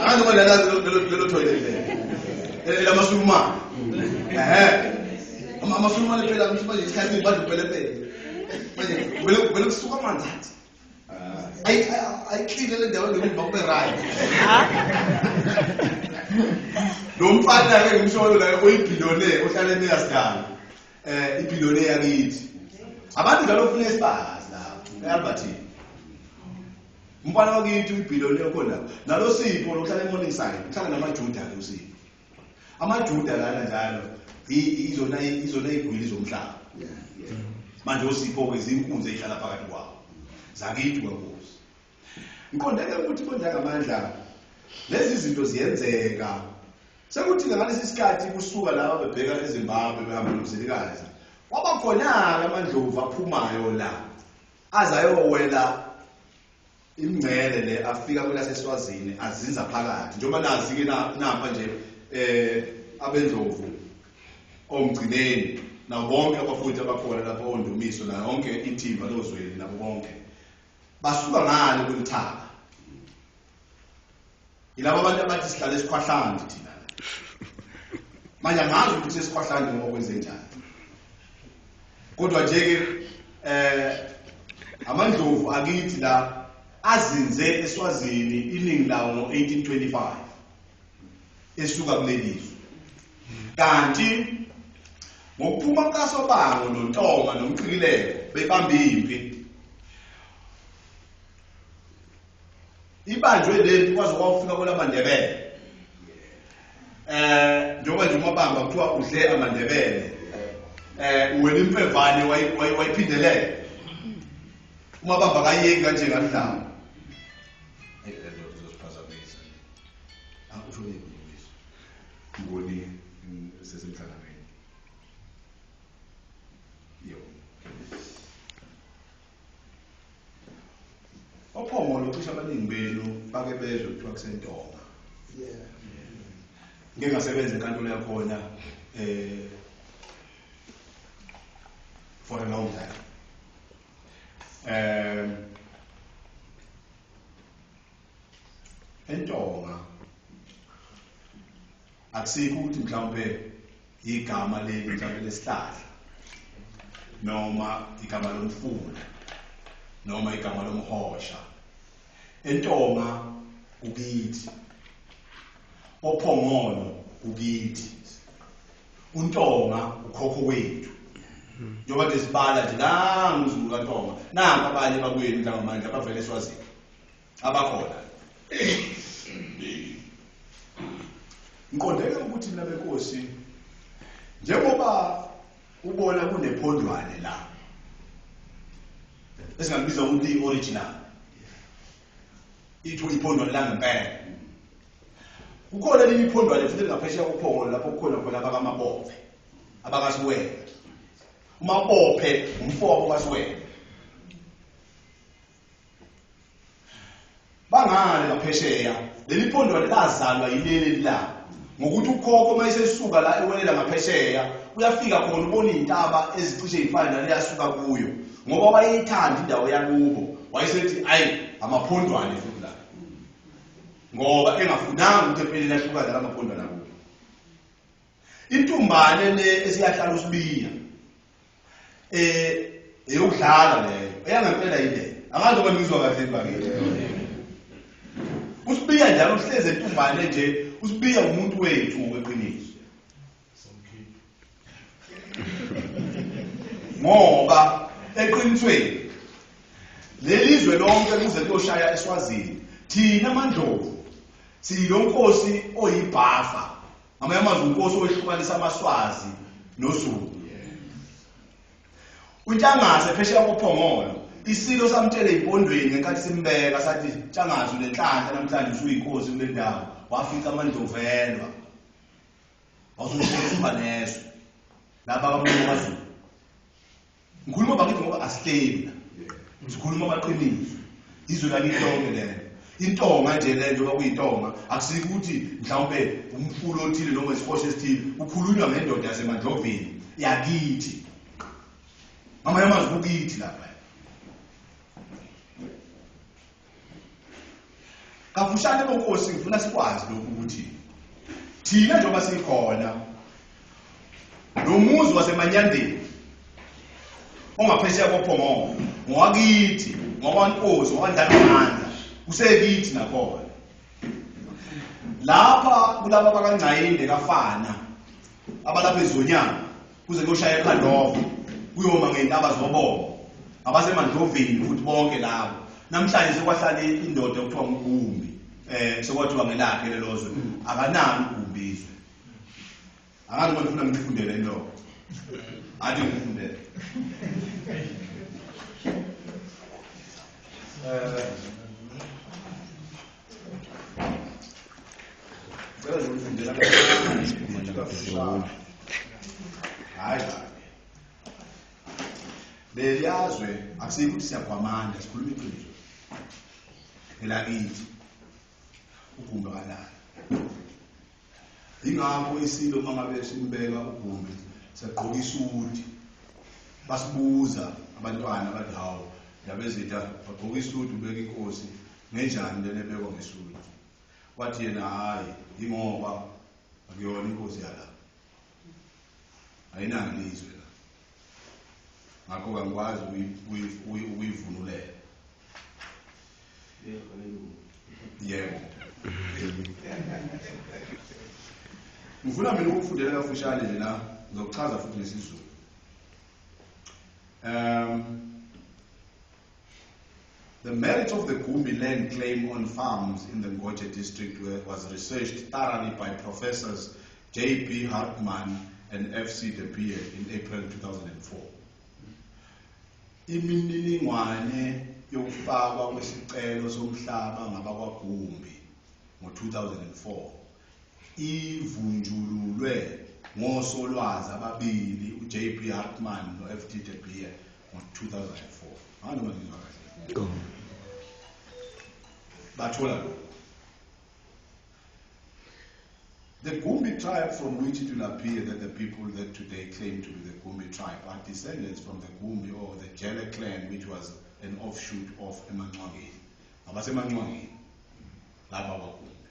Anoma lelo toilet lelo. Elamasulumane. Amasulumane phela manje isikhathi badla upelepele. Manje vele kusuka amanzi athi. Ayiklile le ndawo lokuthi bakube right. Lo mfana ke ngimsholo la oyibillionaire ohlala eMeyersdal. Ibillionaire yakithi. Abantu njalo ufuna isibazi lapho eAlbertine. Umfana wakithi uyibillionaire khona. Nalo Sipho lohlala eMorningside, uhlala namaJuda ke uSipho. AmaJuda lana njalo izona igwili zomhlaba. Manje uSipho ke izinkunzi ezihlala phakathi kwawo. Zakithi kwankosi. Ngiqondeke ukuthi konje ngamandla lezi zinto ziyenzeka. Sekuthi ngalesi sikhathi kusuka laba bebheka eZimbabwe behamba noMzilikazi. Kwabakhona amandlovu aphumayo la. Azayowela imngcele le afika kwelaseswazini azinza phakathi. Njengoba nazi ke nampa nje abendlovu omgcineni nabo bonke abafundi abakhona lapho ondumiso na yonke ithimba lozweni nabo bonke basuka ngale kwemthaka. Yilabo abantu abathi sihlale esikhwahlandi thina. Manje angazi ukuthi esikhwahlandi ngoba kwenze njani. Kodwa nje ke amandlovu akithi la azinze eSwazini iningi lawo ngo-1825 esuka kulelizwe. Kanti ngokuphuma kukaSobango noNtonga noMqikileko bebamba impi ibanjwe lempi kwaze kwafika kwelaMandebele. Njengoba nje uMabamba kuthiwa udle amaNdebele. Wena impevane wayiphindelela. UMabamba kayeki kanje ngalidlala. Uzosiphazamisa. Usho nini ngiboni sesemhlanganweni. Yebo. Ophongolo cishe abaningi benu bake bezwe kuthiwa kusentonga. Yeah. Ngeke ngasebenza enkantolo yakhona for a long time. Entonga akusikho ukuthi mhlawumbe igama leli mhlawumbe lesihlahla noma igama lomfula noma igama lomhosha. Entonga kukithi, ophongolo kukithi, uNtonga ukhokho wethu. Njengoba nje sibala nje nangu uZulu kaNtonga, nangu abanye bakwenu njengamanje abavele eSwazini abakhona. Ngiqondeke ukuthi mina benkosi njengoba ubona kunephondwane la esingalibiza ukuthi i-original, ithu iphondwane la ngempela. Kukhona elinye iphondwane futhi lingaphesheya kophongolo lapho kukhona khona abakaMabophe, abakaSiwela. UMabophe umfowabo kaSiwela. Bangale ngaphesheya leli phondwane lazalwa yileli la ngokuthi ukhokho uma esesuka la ewelela ngaphesheya uyafika khona ubona iy'ntaba ezicishe y'fane nale asuka kuyo ngoba wayeyithanda indawo yakubo. Wayesethi ayi amaphondwane futhi la. Ngoba engafunanga ukuthi empeleni ahlukane lamaphondwane akubo. Intumbane le esiyahlala uSibiya. Eyokudlala leyo. Eyangempela yile. Angazi uma ngizwa kahle bakithi. USibiya njalo uhleze entumbane nje, uSibiya umuntu wethu ngokweqiniso. Ngoba eqinisweni lelizwe lonke kuze kuyoshaya eSwazini, thina amaNdlovu siyilonkosi oyibhafa. Ngamanye amazwi unkosi owehlukanisa amaSwazi noZulu. UNtshangase phesheya koPhongolo, isilo samtshela ezimpondweni ngenkathi simbeka sathi Ntshangase unenhlanhla namhlanje usuyinkosi kule ndawo. Wafica amaNdlovelwa. Wawusuba nezwe. Laba abamnyama kwaZulu. Ngikhuluma bakithi ngoba asihleli la. Sikhuluma amaqiniso. Izwe lakithi lonke lelo. Intonga nje le njengoba kuyintonga akusiko ukuthi mhlawumbe umfulo othile noma isihosha esithile, kukhulunywa ngendoda yaseMandlovini yakithi. Ngamanye amazwi kukithi lapha. Kafushane bonkosi ngifuna sikwazi lokhu ukuthi thina njengoba sikhona lo muzi waseManyandeni ongaphesheya koPhongolo ngowakithi, ngowakwankosi, ngowakwaNdlangamandla, kusekithi nakhona. Lapha kulaba bakaNgcayinde kafana abalapha eZonyama kuze kuyoshaya eKhandova kuyoma ngey'ntaba zobongo abaseMandlovini futhi bonke labo. Namhlanje sekwahlala indoda okuthiwa nguGumbi, sekwathiwa ngelakhe lelo zwe, akanalo uGumbi izwe. Angazi uma ngifuna ngifundele lokho. Athi ngifundele. Ngicela nje ukufundela kafushane. Hayi kabi. Leliyazwe akusikho ukuthi siyagwamanda, sikhuluma iqiniso. Elakithi uGumbi akanalo. Ingakho isilo uma ngabe simbeka uGumbi sagqoka isudi. Basibuza abantwana bathi hawu Ndabezitha bagqoka isudi ubeka inkosi ngenjani lena ebekwa ngesudi. Wathi yena hayi ingoba akuyona inkosi yala. Ayinalo izwe la. Ngakho angikwazi ukuyivunulela. Yebo. Ngifuna mina ukufundela kafushane nje la, ngizokuchaza futhi ngesiZulu. The merit of the Gumbi land claim on farms in the Ngoje district was researched thoroughly by professors J.B. Hartman and F.C. De Beer in April 2004. Imininingwane yokufakwa kwesicelo somhlaba ngabakwaGumbi ngo-2004 ivunjululwe ngosolwazi ababili uJ.B. Hartman no-F.T. De Beer ngo-2004. Angazi noma ngizwa kahle. Bathola lokho. The Gumbi tribe, from which it will appear that the people that today claim to be the Gumbi tribe are descendants from the Gumbi or the Jele clan, which was an offshoot of Emancwangeni. Abasemancwangeni, laba bakwaGumbi.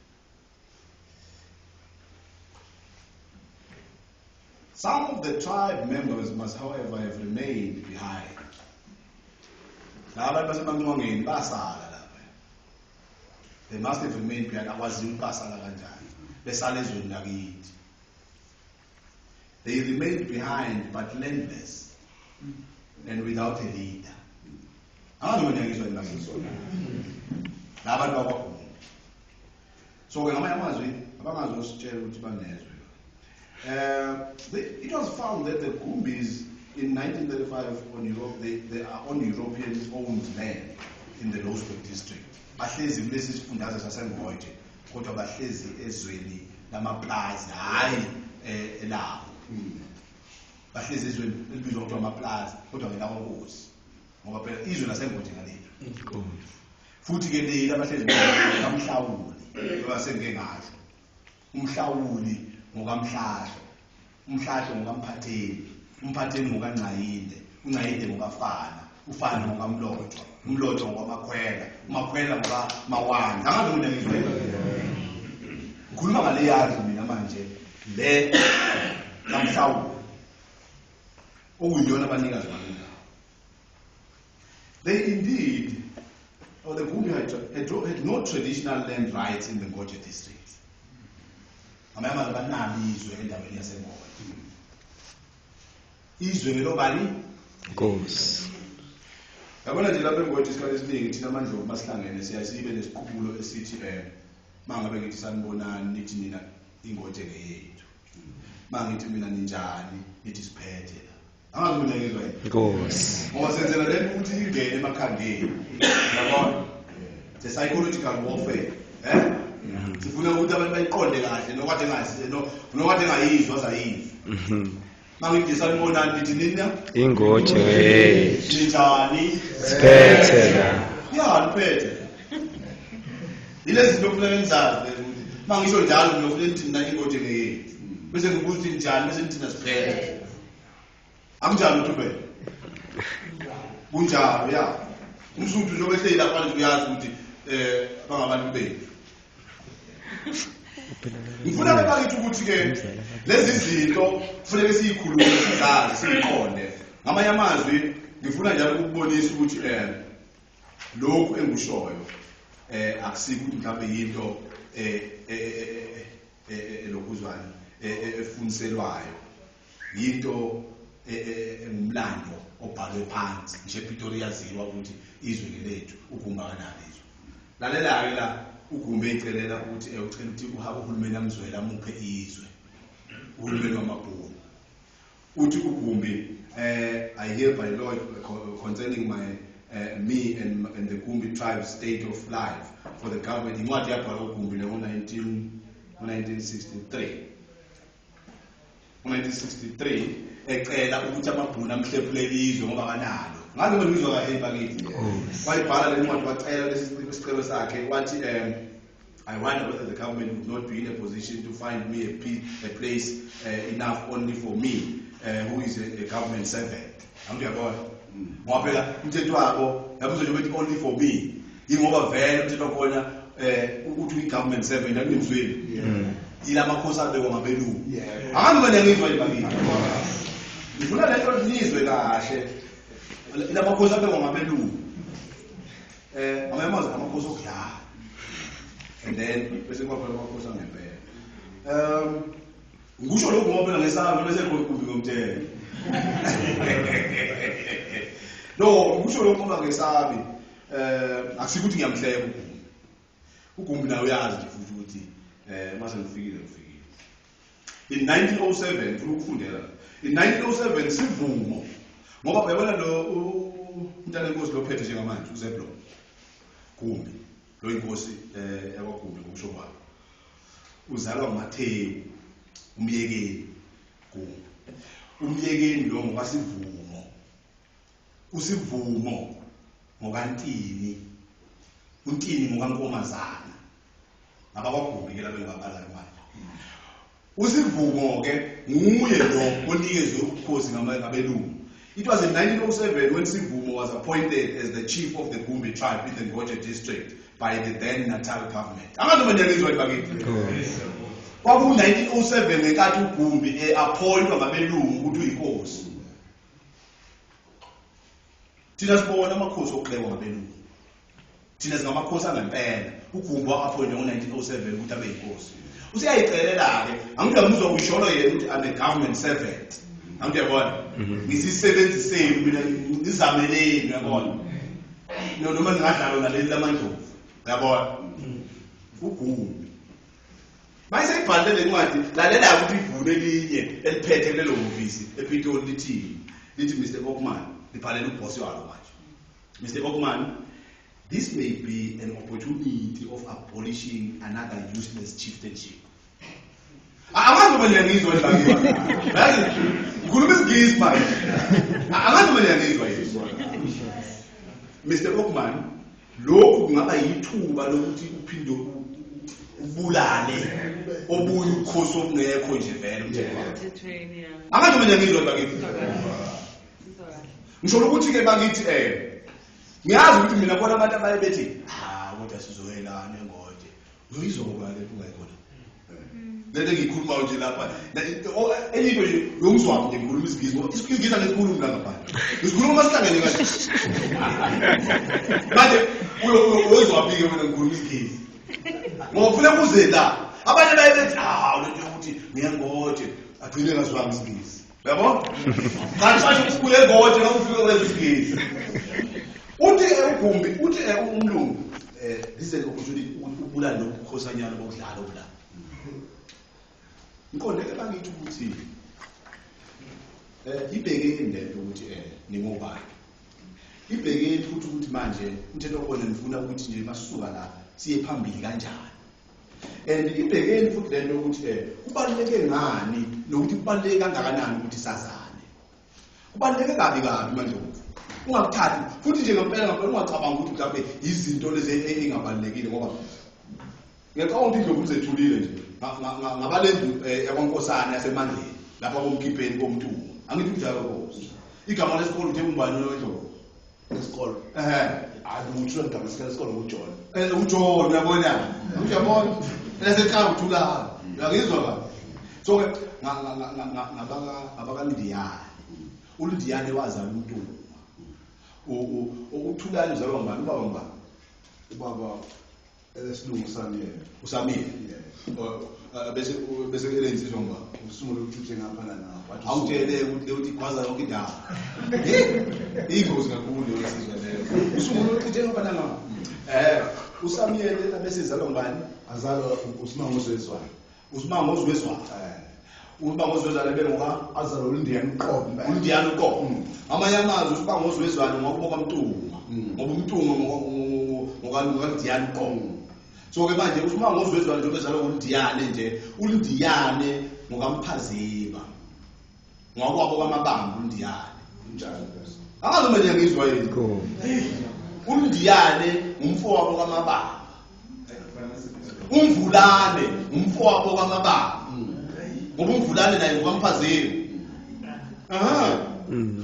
Some of the tribe members must, however, have remained behind. Laba basemancwangeni basala lapha. They must have remained behind. Akwaziwa ukuthi basala kanjani. Besala ezweni lakithi. They remained behind but landless and without a leader. Angazi noma niyangizwa yini bakithi. Laba bantu bakwaGumbi. So ke ngamanye amazwi abangazositshela ukuthi banezwe. It was found that the Gumbis in 1935 on Europe, they are on European owned land in the Louwsburg district. Bahlezi kulesi sifundazwe saseNgoje, kodwa bahlezi ezweni lamaplazi, hhayi elabo. Bahlezi ezweni elibizwa ngokuthiwa amaplazi, kodwa ngelakwankosi. Ngoba phela izwe laseNgoje ngalethu. Futhi ke leli abahlezi kaMhlawuli, ngoba sengike ngasho. Umhlawuli ngokaMhlahlo, uMhlahlo ngokaMphatheni, uMphatheni ngokaNgcayinde, uNgcayinde ngokafana. Ufana ngokaMlotshwa, uMlotshwa ngokwamakhwela, uMakhwela ngokaMawandla. Angazi mina ngizwe. Ngikhuluma ngale yandlu mina manje le kaMhlawuli okuyiyona abanikazi balendawo. They indeed, or the Gumbi had no traditional land rights in the Ngoje district. Ngamanye amazwi abanalo izwe endaweni yaseNgoje. Izwe ngelobani? Nkosi. Yabona nje lapha eNgoje isikhathi esiningi thina amaNdlovu masihlangene siyaye sibe nesiqubulo esithi mangabe ngithi sanibonani nithi nina iNgoje ngeyethu. Mangithi mina ninjani nithi siphethe la. Angazi mina ngizwa yini. Nkosi. Ngoba senzela lento ukuthi ingene emakhandeni. Yabona? The psychological warfare. Eh? Sifuna ukuthi abantu bayiqonde kahle nokade ngazi no nokade ngayizwa azayizwa. Mangithi sanibonani nithi nina Ingoje yethu. ninjani? Siphethe la. Ya niphethe. Yilezi zinto kufanele nizazi lezi ukuthi mangisho njalo mina kufanele nithi nina ingoje ngeyethu. Bese ngibuza ukuthi njani bese nithi siphethe. Akunjalo uThubela? Kunjalo ya. Umsuthu njengoba ehleli lapha nje uyazi ukuthi bangabantu bethu. Ngifuna ke bakithi ukuthi ke lezi zinto kufanele siyikhulume sizazi siyiqonde. Ngamanye amazwi ngifuna njalo ukubonisa ukuthi lokhu engikushoyo akusiko ukuthi mhlawumbe yinto elokuzwana efuniselwayo. Yinto engumlando obhalwe phansi ngisho ePitori yaziwa ukuthi izwe ngelethu uGumbi akanalo izwe. Lalela-ke la uGumbi eyicelela ukuthi ucela ukuthi uhulumeni amzwele amuphe izwe, uhulumeni wamabhunu. Uthi uGumbi I hereby lodge concerning my me and the Gumbi tribe state of life for the government. Incwadi yabhalwa uGumbi le ngo-1963. Ngo-1963 ecela ukuthi amabhunu amhlephulele izwe ngoba kanalo. Ngazi mina ngizwa kahle bakithi. Wayibhala le ncwadi wacela lesi sicelo sakhe wathi I wonder whether the government would not be in a position to find me a place enough only for me who is a government servant. Angiyabona. Ngoba phela umthetho wabo yabuzwa nje ukuthi only for me. Yingoba vele umthetho wakhona uthi uyi-government servant akunimzweli. Ila makhosi abekwa ngabelungu. Angazi mina ngizwa yini bakithi. Ngifuna le nto nizwe kahle. Ila makhosi abekwa ngabelungu. Amanye amazwi amakhosi okudlala. And then bese kuba khona amakhosi angempela. Ngisho lokhu ngoba phela ngesaba bese khona uGumbi ngomthetho. No, ngisho lokhu ngoba ngesabi. Akusikuthi ngiyamhleka uGumbi. UGumbi nawe uyazi nje futhi ukuthi mase ngifikile ngifikile. In 1907 ngifuna ukufundela. In 1907 sivumo ngoba uyabona lo umntana enkosi lo phethe njengamanje uZebulon Gumbi lo inkosi yakwaGumbi ngokusho kwakhe. Uzalwa nguMathewu umyekeni Gumbi. Umyekeni lo ngokwasivumo. Usivumo ngokaNtini. uNtini ngokaNkomazana. NgabakwaGumbi ke labo engibabalayo manje. Usivumo ke nguye lo onikezwe ubukhosi ngabelungu. It was in 1907 when Sivumo was appointed as the chief of the Gumbi tribe in the Ngoje district by the then Natal government. Angazi uma niyangizwa yini bakithi. Kwaku-1907 ngenkathi uGumbi e-appointwa ngabelungu ukuthi uyinkosi. Thina sibona amakhosi okuxekwa ngabelungu. Thina singamakhosi angempela. uGumbi wa-appointwa ngo-1907 ukuthi abe yinkosi. Useyayicelela-ke, angiyamuzwa uyisholo yena ukuthi I'm a government servant. Angiyabona? Ngisisebenzi senu mina nizameleni uyabona? Noma ningadlala naleli lamandlovu. Uyabona? uGumbi. Mayiseyibhalile le ncwadi, lalela ukuthi ibhunu elinye eliphethe kulelo hhovisi ePitoli lithini. Lithi Mr. Ockman, libhalela ubhosi walo manje. Mr. Ockman, this may be an opportunity of abolishing another useless chieftainship. Angazi noma niyangizwa nje bakithi. Yazi ngikhuluma isiNgisi manje. Angazi noma niyangizwa yini. Mr. Ockman, lokhu kungaba yithuba lokuthi uphinde ubulale obunye ubukhosi obungekho nje vele umthetho wakho. Emthethweni, ya. Angazi noma niyangizwa bakithi. Sizwa kahle. Ngisho ukuthi-ke bakithi ngiyazi ukuthi mina khona abantu abaye bethi ha kodwa sizoyelana engoje uzoyizwa ngoba lento ungayikhona lento engiyikhulumayo nje lapha enye into nje uyongizwaphi nje ngikhuluma isiNgisi ngoba isiNgisi angisikhulumi la ngaphandle, ngisikhuluma uma sihlangene kanje. Manje uyozwaphi-ke wena ngikhuluma isiNgisi ngoba kufuneka uze la. Abanye baye bethi hawu lento yokuthi ngiyengoje agcine engazwanga isiNgisi, uyabo? Kanti manje ubuye engoje noma ufike wenza isiNgisi. Uthi uGumbi, uthi umlungu this is an opportunity ukuthi ubulale lokhu bukhosanyana bokudlala obulala. Ngiqonde-ke bakithi ukuthi ibhekeni lento ukuthi ningobani, ibhekeni futhi ukuthi manje umthetho wakhona nifuna ukuthi nje masisuka la siye phambili kanjani, and ibhekeni futhi lento ukuthi kubaluleke ngani nokuthi kubaluleke kangakanani ukuthi sazane. Kubaluleke kabi kabi manje ukuthi ungakuthathi futhi nje ngempela ngempela ungacabanga ukuthi mhlawumbe izinto lezi engabalulekile, ngoba ngiyacabanga ukuthi indlovu izethulile nje ngabalendlu yakwaNkosana yaseMandleni lapha komkhipheni komntungu. Angithi kunjalo Nkosi? Igama lesikole uthe ungubani wendlovu? Isikole. Ehhe. Hayi, uthula igama lesikole nguJohn. UJohn, uyabona? Uyabona? Lasekhaya uthulana. Uyangizwa ba? So ke ngabaka Ndiyane. ULindiyane wazala uMntungwa. UThulani uzalwa ngubani? Ubaba ngubani? Ubaba esilungu Samile. USamile. Bese elensizwa ngubani? Usungule uthuthe ngapha nangapha. Awutshele ukuthi leyo uthi igwaza yonke indawo. Ingozi kakhulu leyo nsizwa leyo. Usungule uthuthe ngapha nangapha. USamile abese ezalwa ngubani? Azalwa uSimango Zwezwana. uSimango Zwezwana. USimango Zwezwana bengoka azalwa uLindiyane uqobo. uLindiyane uqobo. Amanye amazwi uSimango Zwezwana ngokuba kwaMntungwa. Ngoba uMntungwa ngokaLindiyane uqobo. So ke manje uSimango Zwezwana njengoba ezalwa uLindiyane nje, uLindiyane ngokaMphazima. Ngokwabo kwaMabamba uLindiyane. Kunjalo. Angazi uma ngiyangizwa yini. uLindiyane ngumfowabo kaMabamba. UMvulane ngumfowabo kaMabamba. Ngoba uMvulane naye ngokaMphazima. Aha.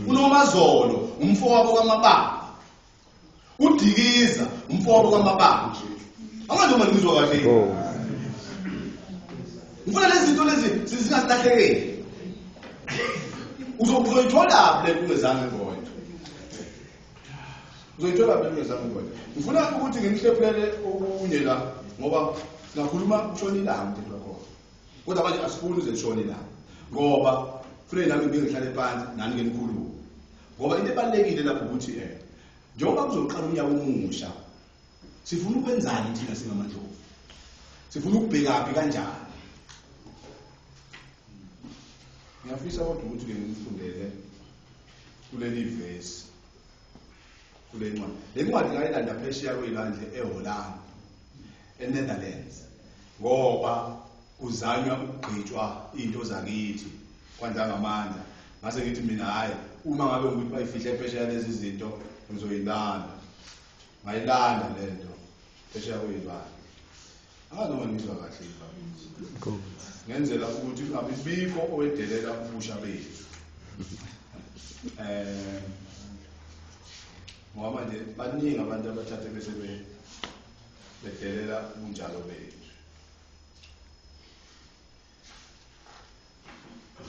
UNomazolo umfowabo kaMabamba. uDikiza umfowabo kaMabamba. Angazi uma ngizwa kahle. Ngifuna lezi zinto lezi zingasilahlekeli. Uzoyithola le ungezange ngona. Uzoyithola le ungezange ngona. Ngifuna ukuthi ngimhlephulele okunye la ngoba singakhuluma kushona ilanga umthetho wakho. Kodwa manje asifuni uze lishone ilanga. Ngoba kufanele nami ngike ngihlale phansi nani ke nikhulume. Ngoba into ebalulekile lapho ukuthi njengoba kuzoqala unyaka omusha sifuna ukwenzani thina singaMandlovu? Sifuna ukubhekaphi kanjani? Ngiyafisa kodwa ukuthi ke ngifundele kuleli verse kule ncwadi. Le ncwadi ngayilanda phesheya kwelwandle eHolland, eNetherlands, ngoba kuzanywa ukugqitshwa into zakithi kwandangamandla. Ngase ngithi mina hayi, uma ngabe ukuthi bayifihle phesheya lezi zinto ngizoyilanda. Ngayilanda lento phesheya kwelwandle. Angazi noma ngizwa kahle bakithi. Ngenzela ukuthi kungabi bikho owedelela ubusha bethu. Ngoba manje baningi abantu abathathe bese bedelela ubunjalo bethu.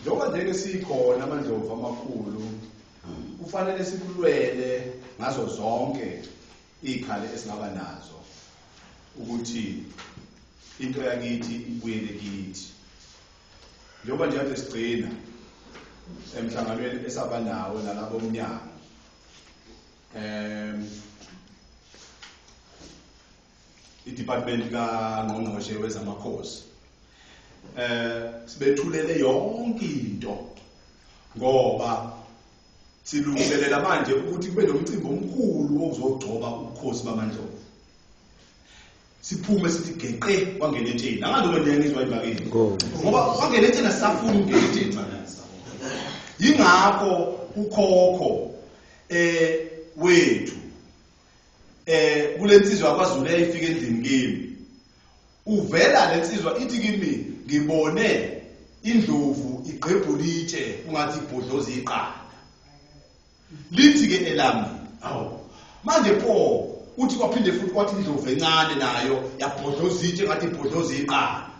Njengoba nje ke sikhona aMandlovu amakhulu, kufanele sikulwele ngazo zonke izikhali esingaba nazo ukuthi into yakithi ibuyele kithi. Njengoba nje kade sigcina emhlanganweni esaba nawo nalabo mnyango, i-department kaNgqongqoshe wezamakhosi, sibethulele yonke into ngoba silungiselela manje ukuthi kube nomcimbi omkhulu wokuzogcoba ubukhosi baMandlovu. Siphume sithi geqe kwangeletsheni. Angazi noma niyangizwa yini bakithi. Ngoba kwangeletsheni asisafuni ukungeletsheni bakithi. Yingakho ukhokho wethu kulensizwa yakwaZulu eyayifika endlini kimi. Uvela lensizwa ithi kimi ngibone indlovu igqebhula itshe kungathi ibhodloza iqanda. Lithi ke elami, awu manje pho uthi kwaphinde futhi kwathi indlovu encane nayo yabhodloza itshe ngathi ibhodloza iqanda.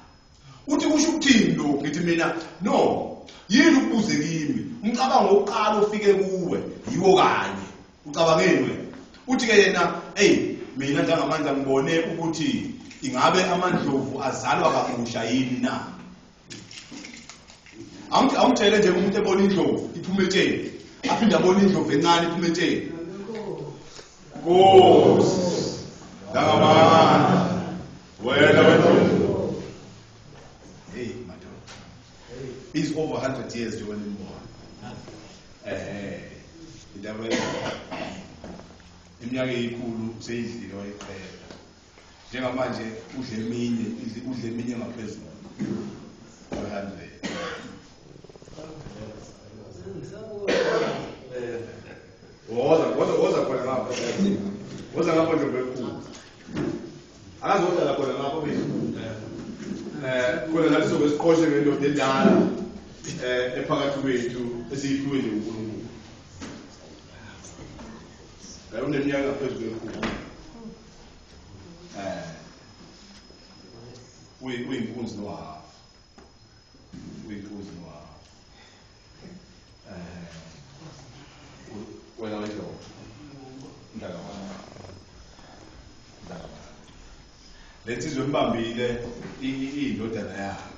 Uthi kusho ukuthini lokhu? Ngithi mina no, yini ukubuze kimi? Umcabango wokuqala ofike kuwe yiwo kanye. Ucabangeni wena? Uthi ke yena, hey, mina njengamandla ngibone ukuthi ingabe amandlovu azalwa kabusha yini na? Awumtshele nje umuntu ebona indlovu iphuma etsheni, aphinde abone indlovu encane iphuma etsheni. Nkosi, ngamandla wena wendlovu. Hey madoda. He's over 100 years njengoba nimbona. Indaba iminyaka eyikhulu seyidlile wayiqeda. Njengamanje udle eminye, udle eminye ngaphezulu. 100. Woza khona ngapha. Woza ngapha nje enkulu. Akazohlala khona ngapha bese. Khona la sizobe siqoshe ngendoda endala ephakathi kwethu esiyiphiwe nje uNkulunkulu. Uneminyaka ngaphezulu kwekhulu. Uyinkunzi nohafu. Uyinkunzi nohafu. Wena wendlovu. Mntakamama. Mntakamama. Le nsizwa embambile iyindodana yakhe.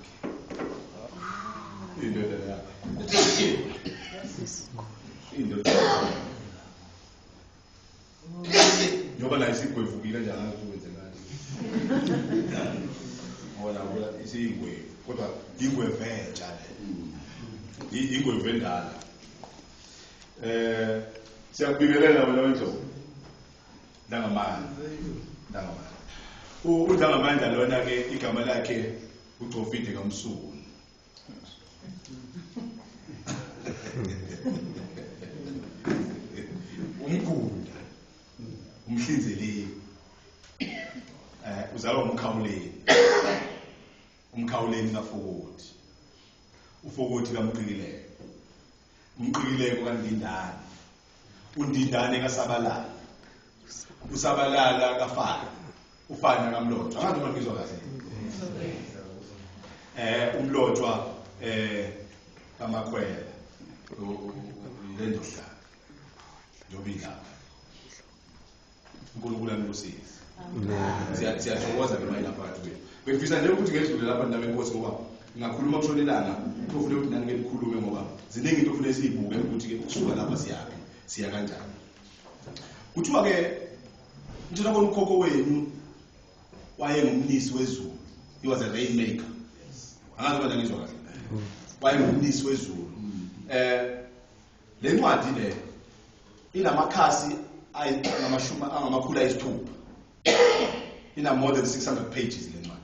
Iyindodana yakhe. Iyindodana yakhe. Njengoba nayo isigwevukile nje angazi ukuthi kwenzekani. Ngoba nayo isiyingwevu, kodwa ingwevu entsha le. Ingwevu endala. Siyakubingelela wena wendlovu. Ndangamandla. Ndangamandla. UNdangamandla lona ke igama lakhe uGcofide kaMsunu. Umgunda. Umhlinzeleli. Uzalwa umkhawuleni. Umkhawuleni kaFokothi. uFokothi kaMqikileko. Umqikileko kaNdindane. uNdindane kaSabalala. uSabalala kaFana. uFana kaMlotshwa. Angazi noma ngizwa kahle. uMlotshwa kaMakhwela. Le ndoda. Njengoba ilapha. uNkulunkulu anibusise. Siyathokoza ke manje lapha phakathi kwethu. Bengifisa nje ukuthi ngedlule lapha ndaba enkosi ngoba ngakhuluma kushona ilanga, kufanele ukuthi nani ke nikhulume ngoba ziningi into kufanele sizibuke ukuthi ke ukusuka lapha siyaphi, siya kanjani. Kuthiwa ke njengoba ukhokho wenu wayengumnisi wezulu. He was a rainmaker. Angazi bona ngizwa kahle. Wayengumnisi wezulu. Le ncwadi le inamakhasi angamashumi angamakhulu ayisithupha. Ina more than 600 pages le ncwadi.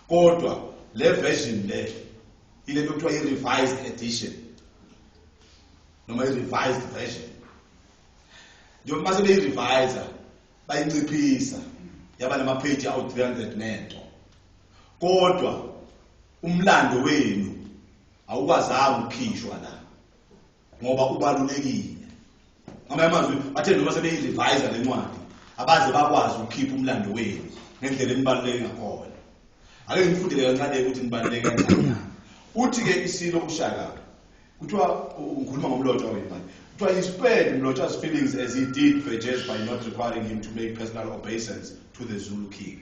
Kodwa le version le ile nto kuthiwa i-revised edition noma i-revised version. Njengoba mase beyi-revise bayinciphisa yaba nama-page awu 300 nento. Kodwa umlando wenu awukwazanga ukukhishwa la ngoba ubalulekile. Ngamanye amazwi bathe noma sebeyi-revise le ncwadi abaze bakwazi ukukhipha umlando wenu ngendlela enibaluleke ngakhona. Ake ngifundele kancane ukuthi nibaluleke kanjani. Uthi ke isilo uShaka kuthiwa ngikhuluma ngoMlotshwa wena manje. Kuthiwa he spared Mlotshwa's feelings as he did Vergès by not requiring him to make personal obeisance to the Zulu king.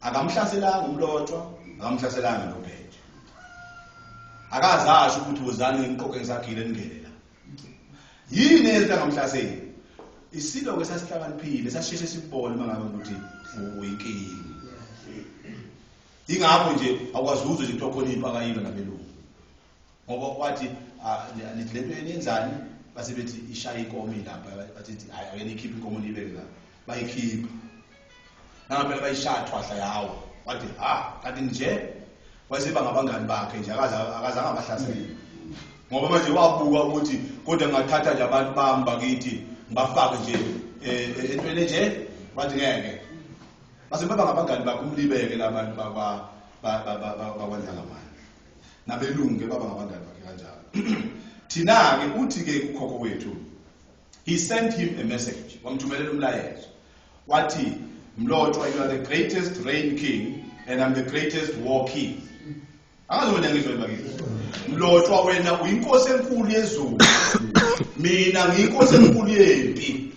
Akamhlaselanga uMlotshwa, akamhlaselanga noBheje. Akaze asho ukuthi wozani ngiqoqe ngisagile ningene la. Yini eyenza angamhlaseli? Isilo ke sasihlakaniphile, sasisheshe sikubone mangabe ukuthi uyinkinga. Ingakho nje akwazi uzwe nje kuthiwa khona impi akayilwa nabelungu. Ngoba wathi nithi lento yenenzani base bethi ishaya inkomo ilapha, bathi hayi ake nikhiphe inkomo niyibeke la. Bayikhipha. Nangempela bayishaya thwahla yawo. Wathi ha kanti nje wayeseba ngabangani bakhe nje akazange abahlasele. Ngoba manje wabuka ukuthi kodwa ngingathatha nje abantu bami bakithi ngibafake nje entweni nje, wathi ngeke. Base baba ngabangani bakhe umlibeke labantu bakwa bakwaNdlangamandla. Nabelungu ke baba ngabangani bakhe kanjalo. Thina-ke uthi-ke kukhokho wethu, he sent him a message, wamthumelela umlayezo, wathi, Mlotshwa, you are the greatest rain king and I'm the greatest war king. Angazi wena ngizwe bakithi. Mlotshwa, wena uyinkosi enkulu yezulu, mina ngiyinkosi enkulu yempi.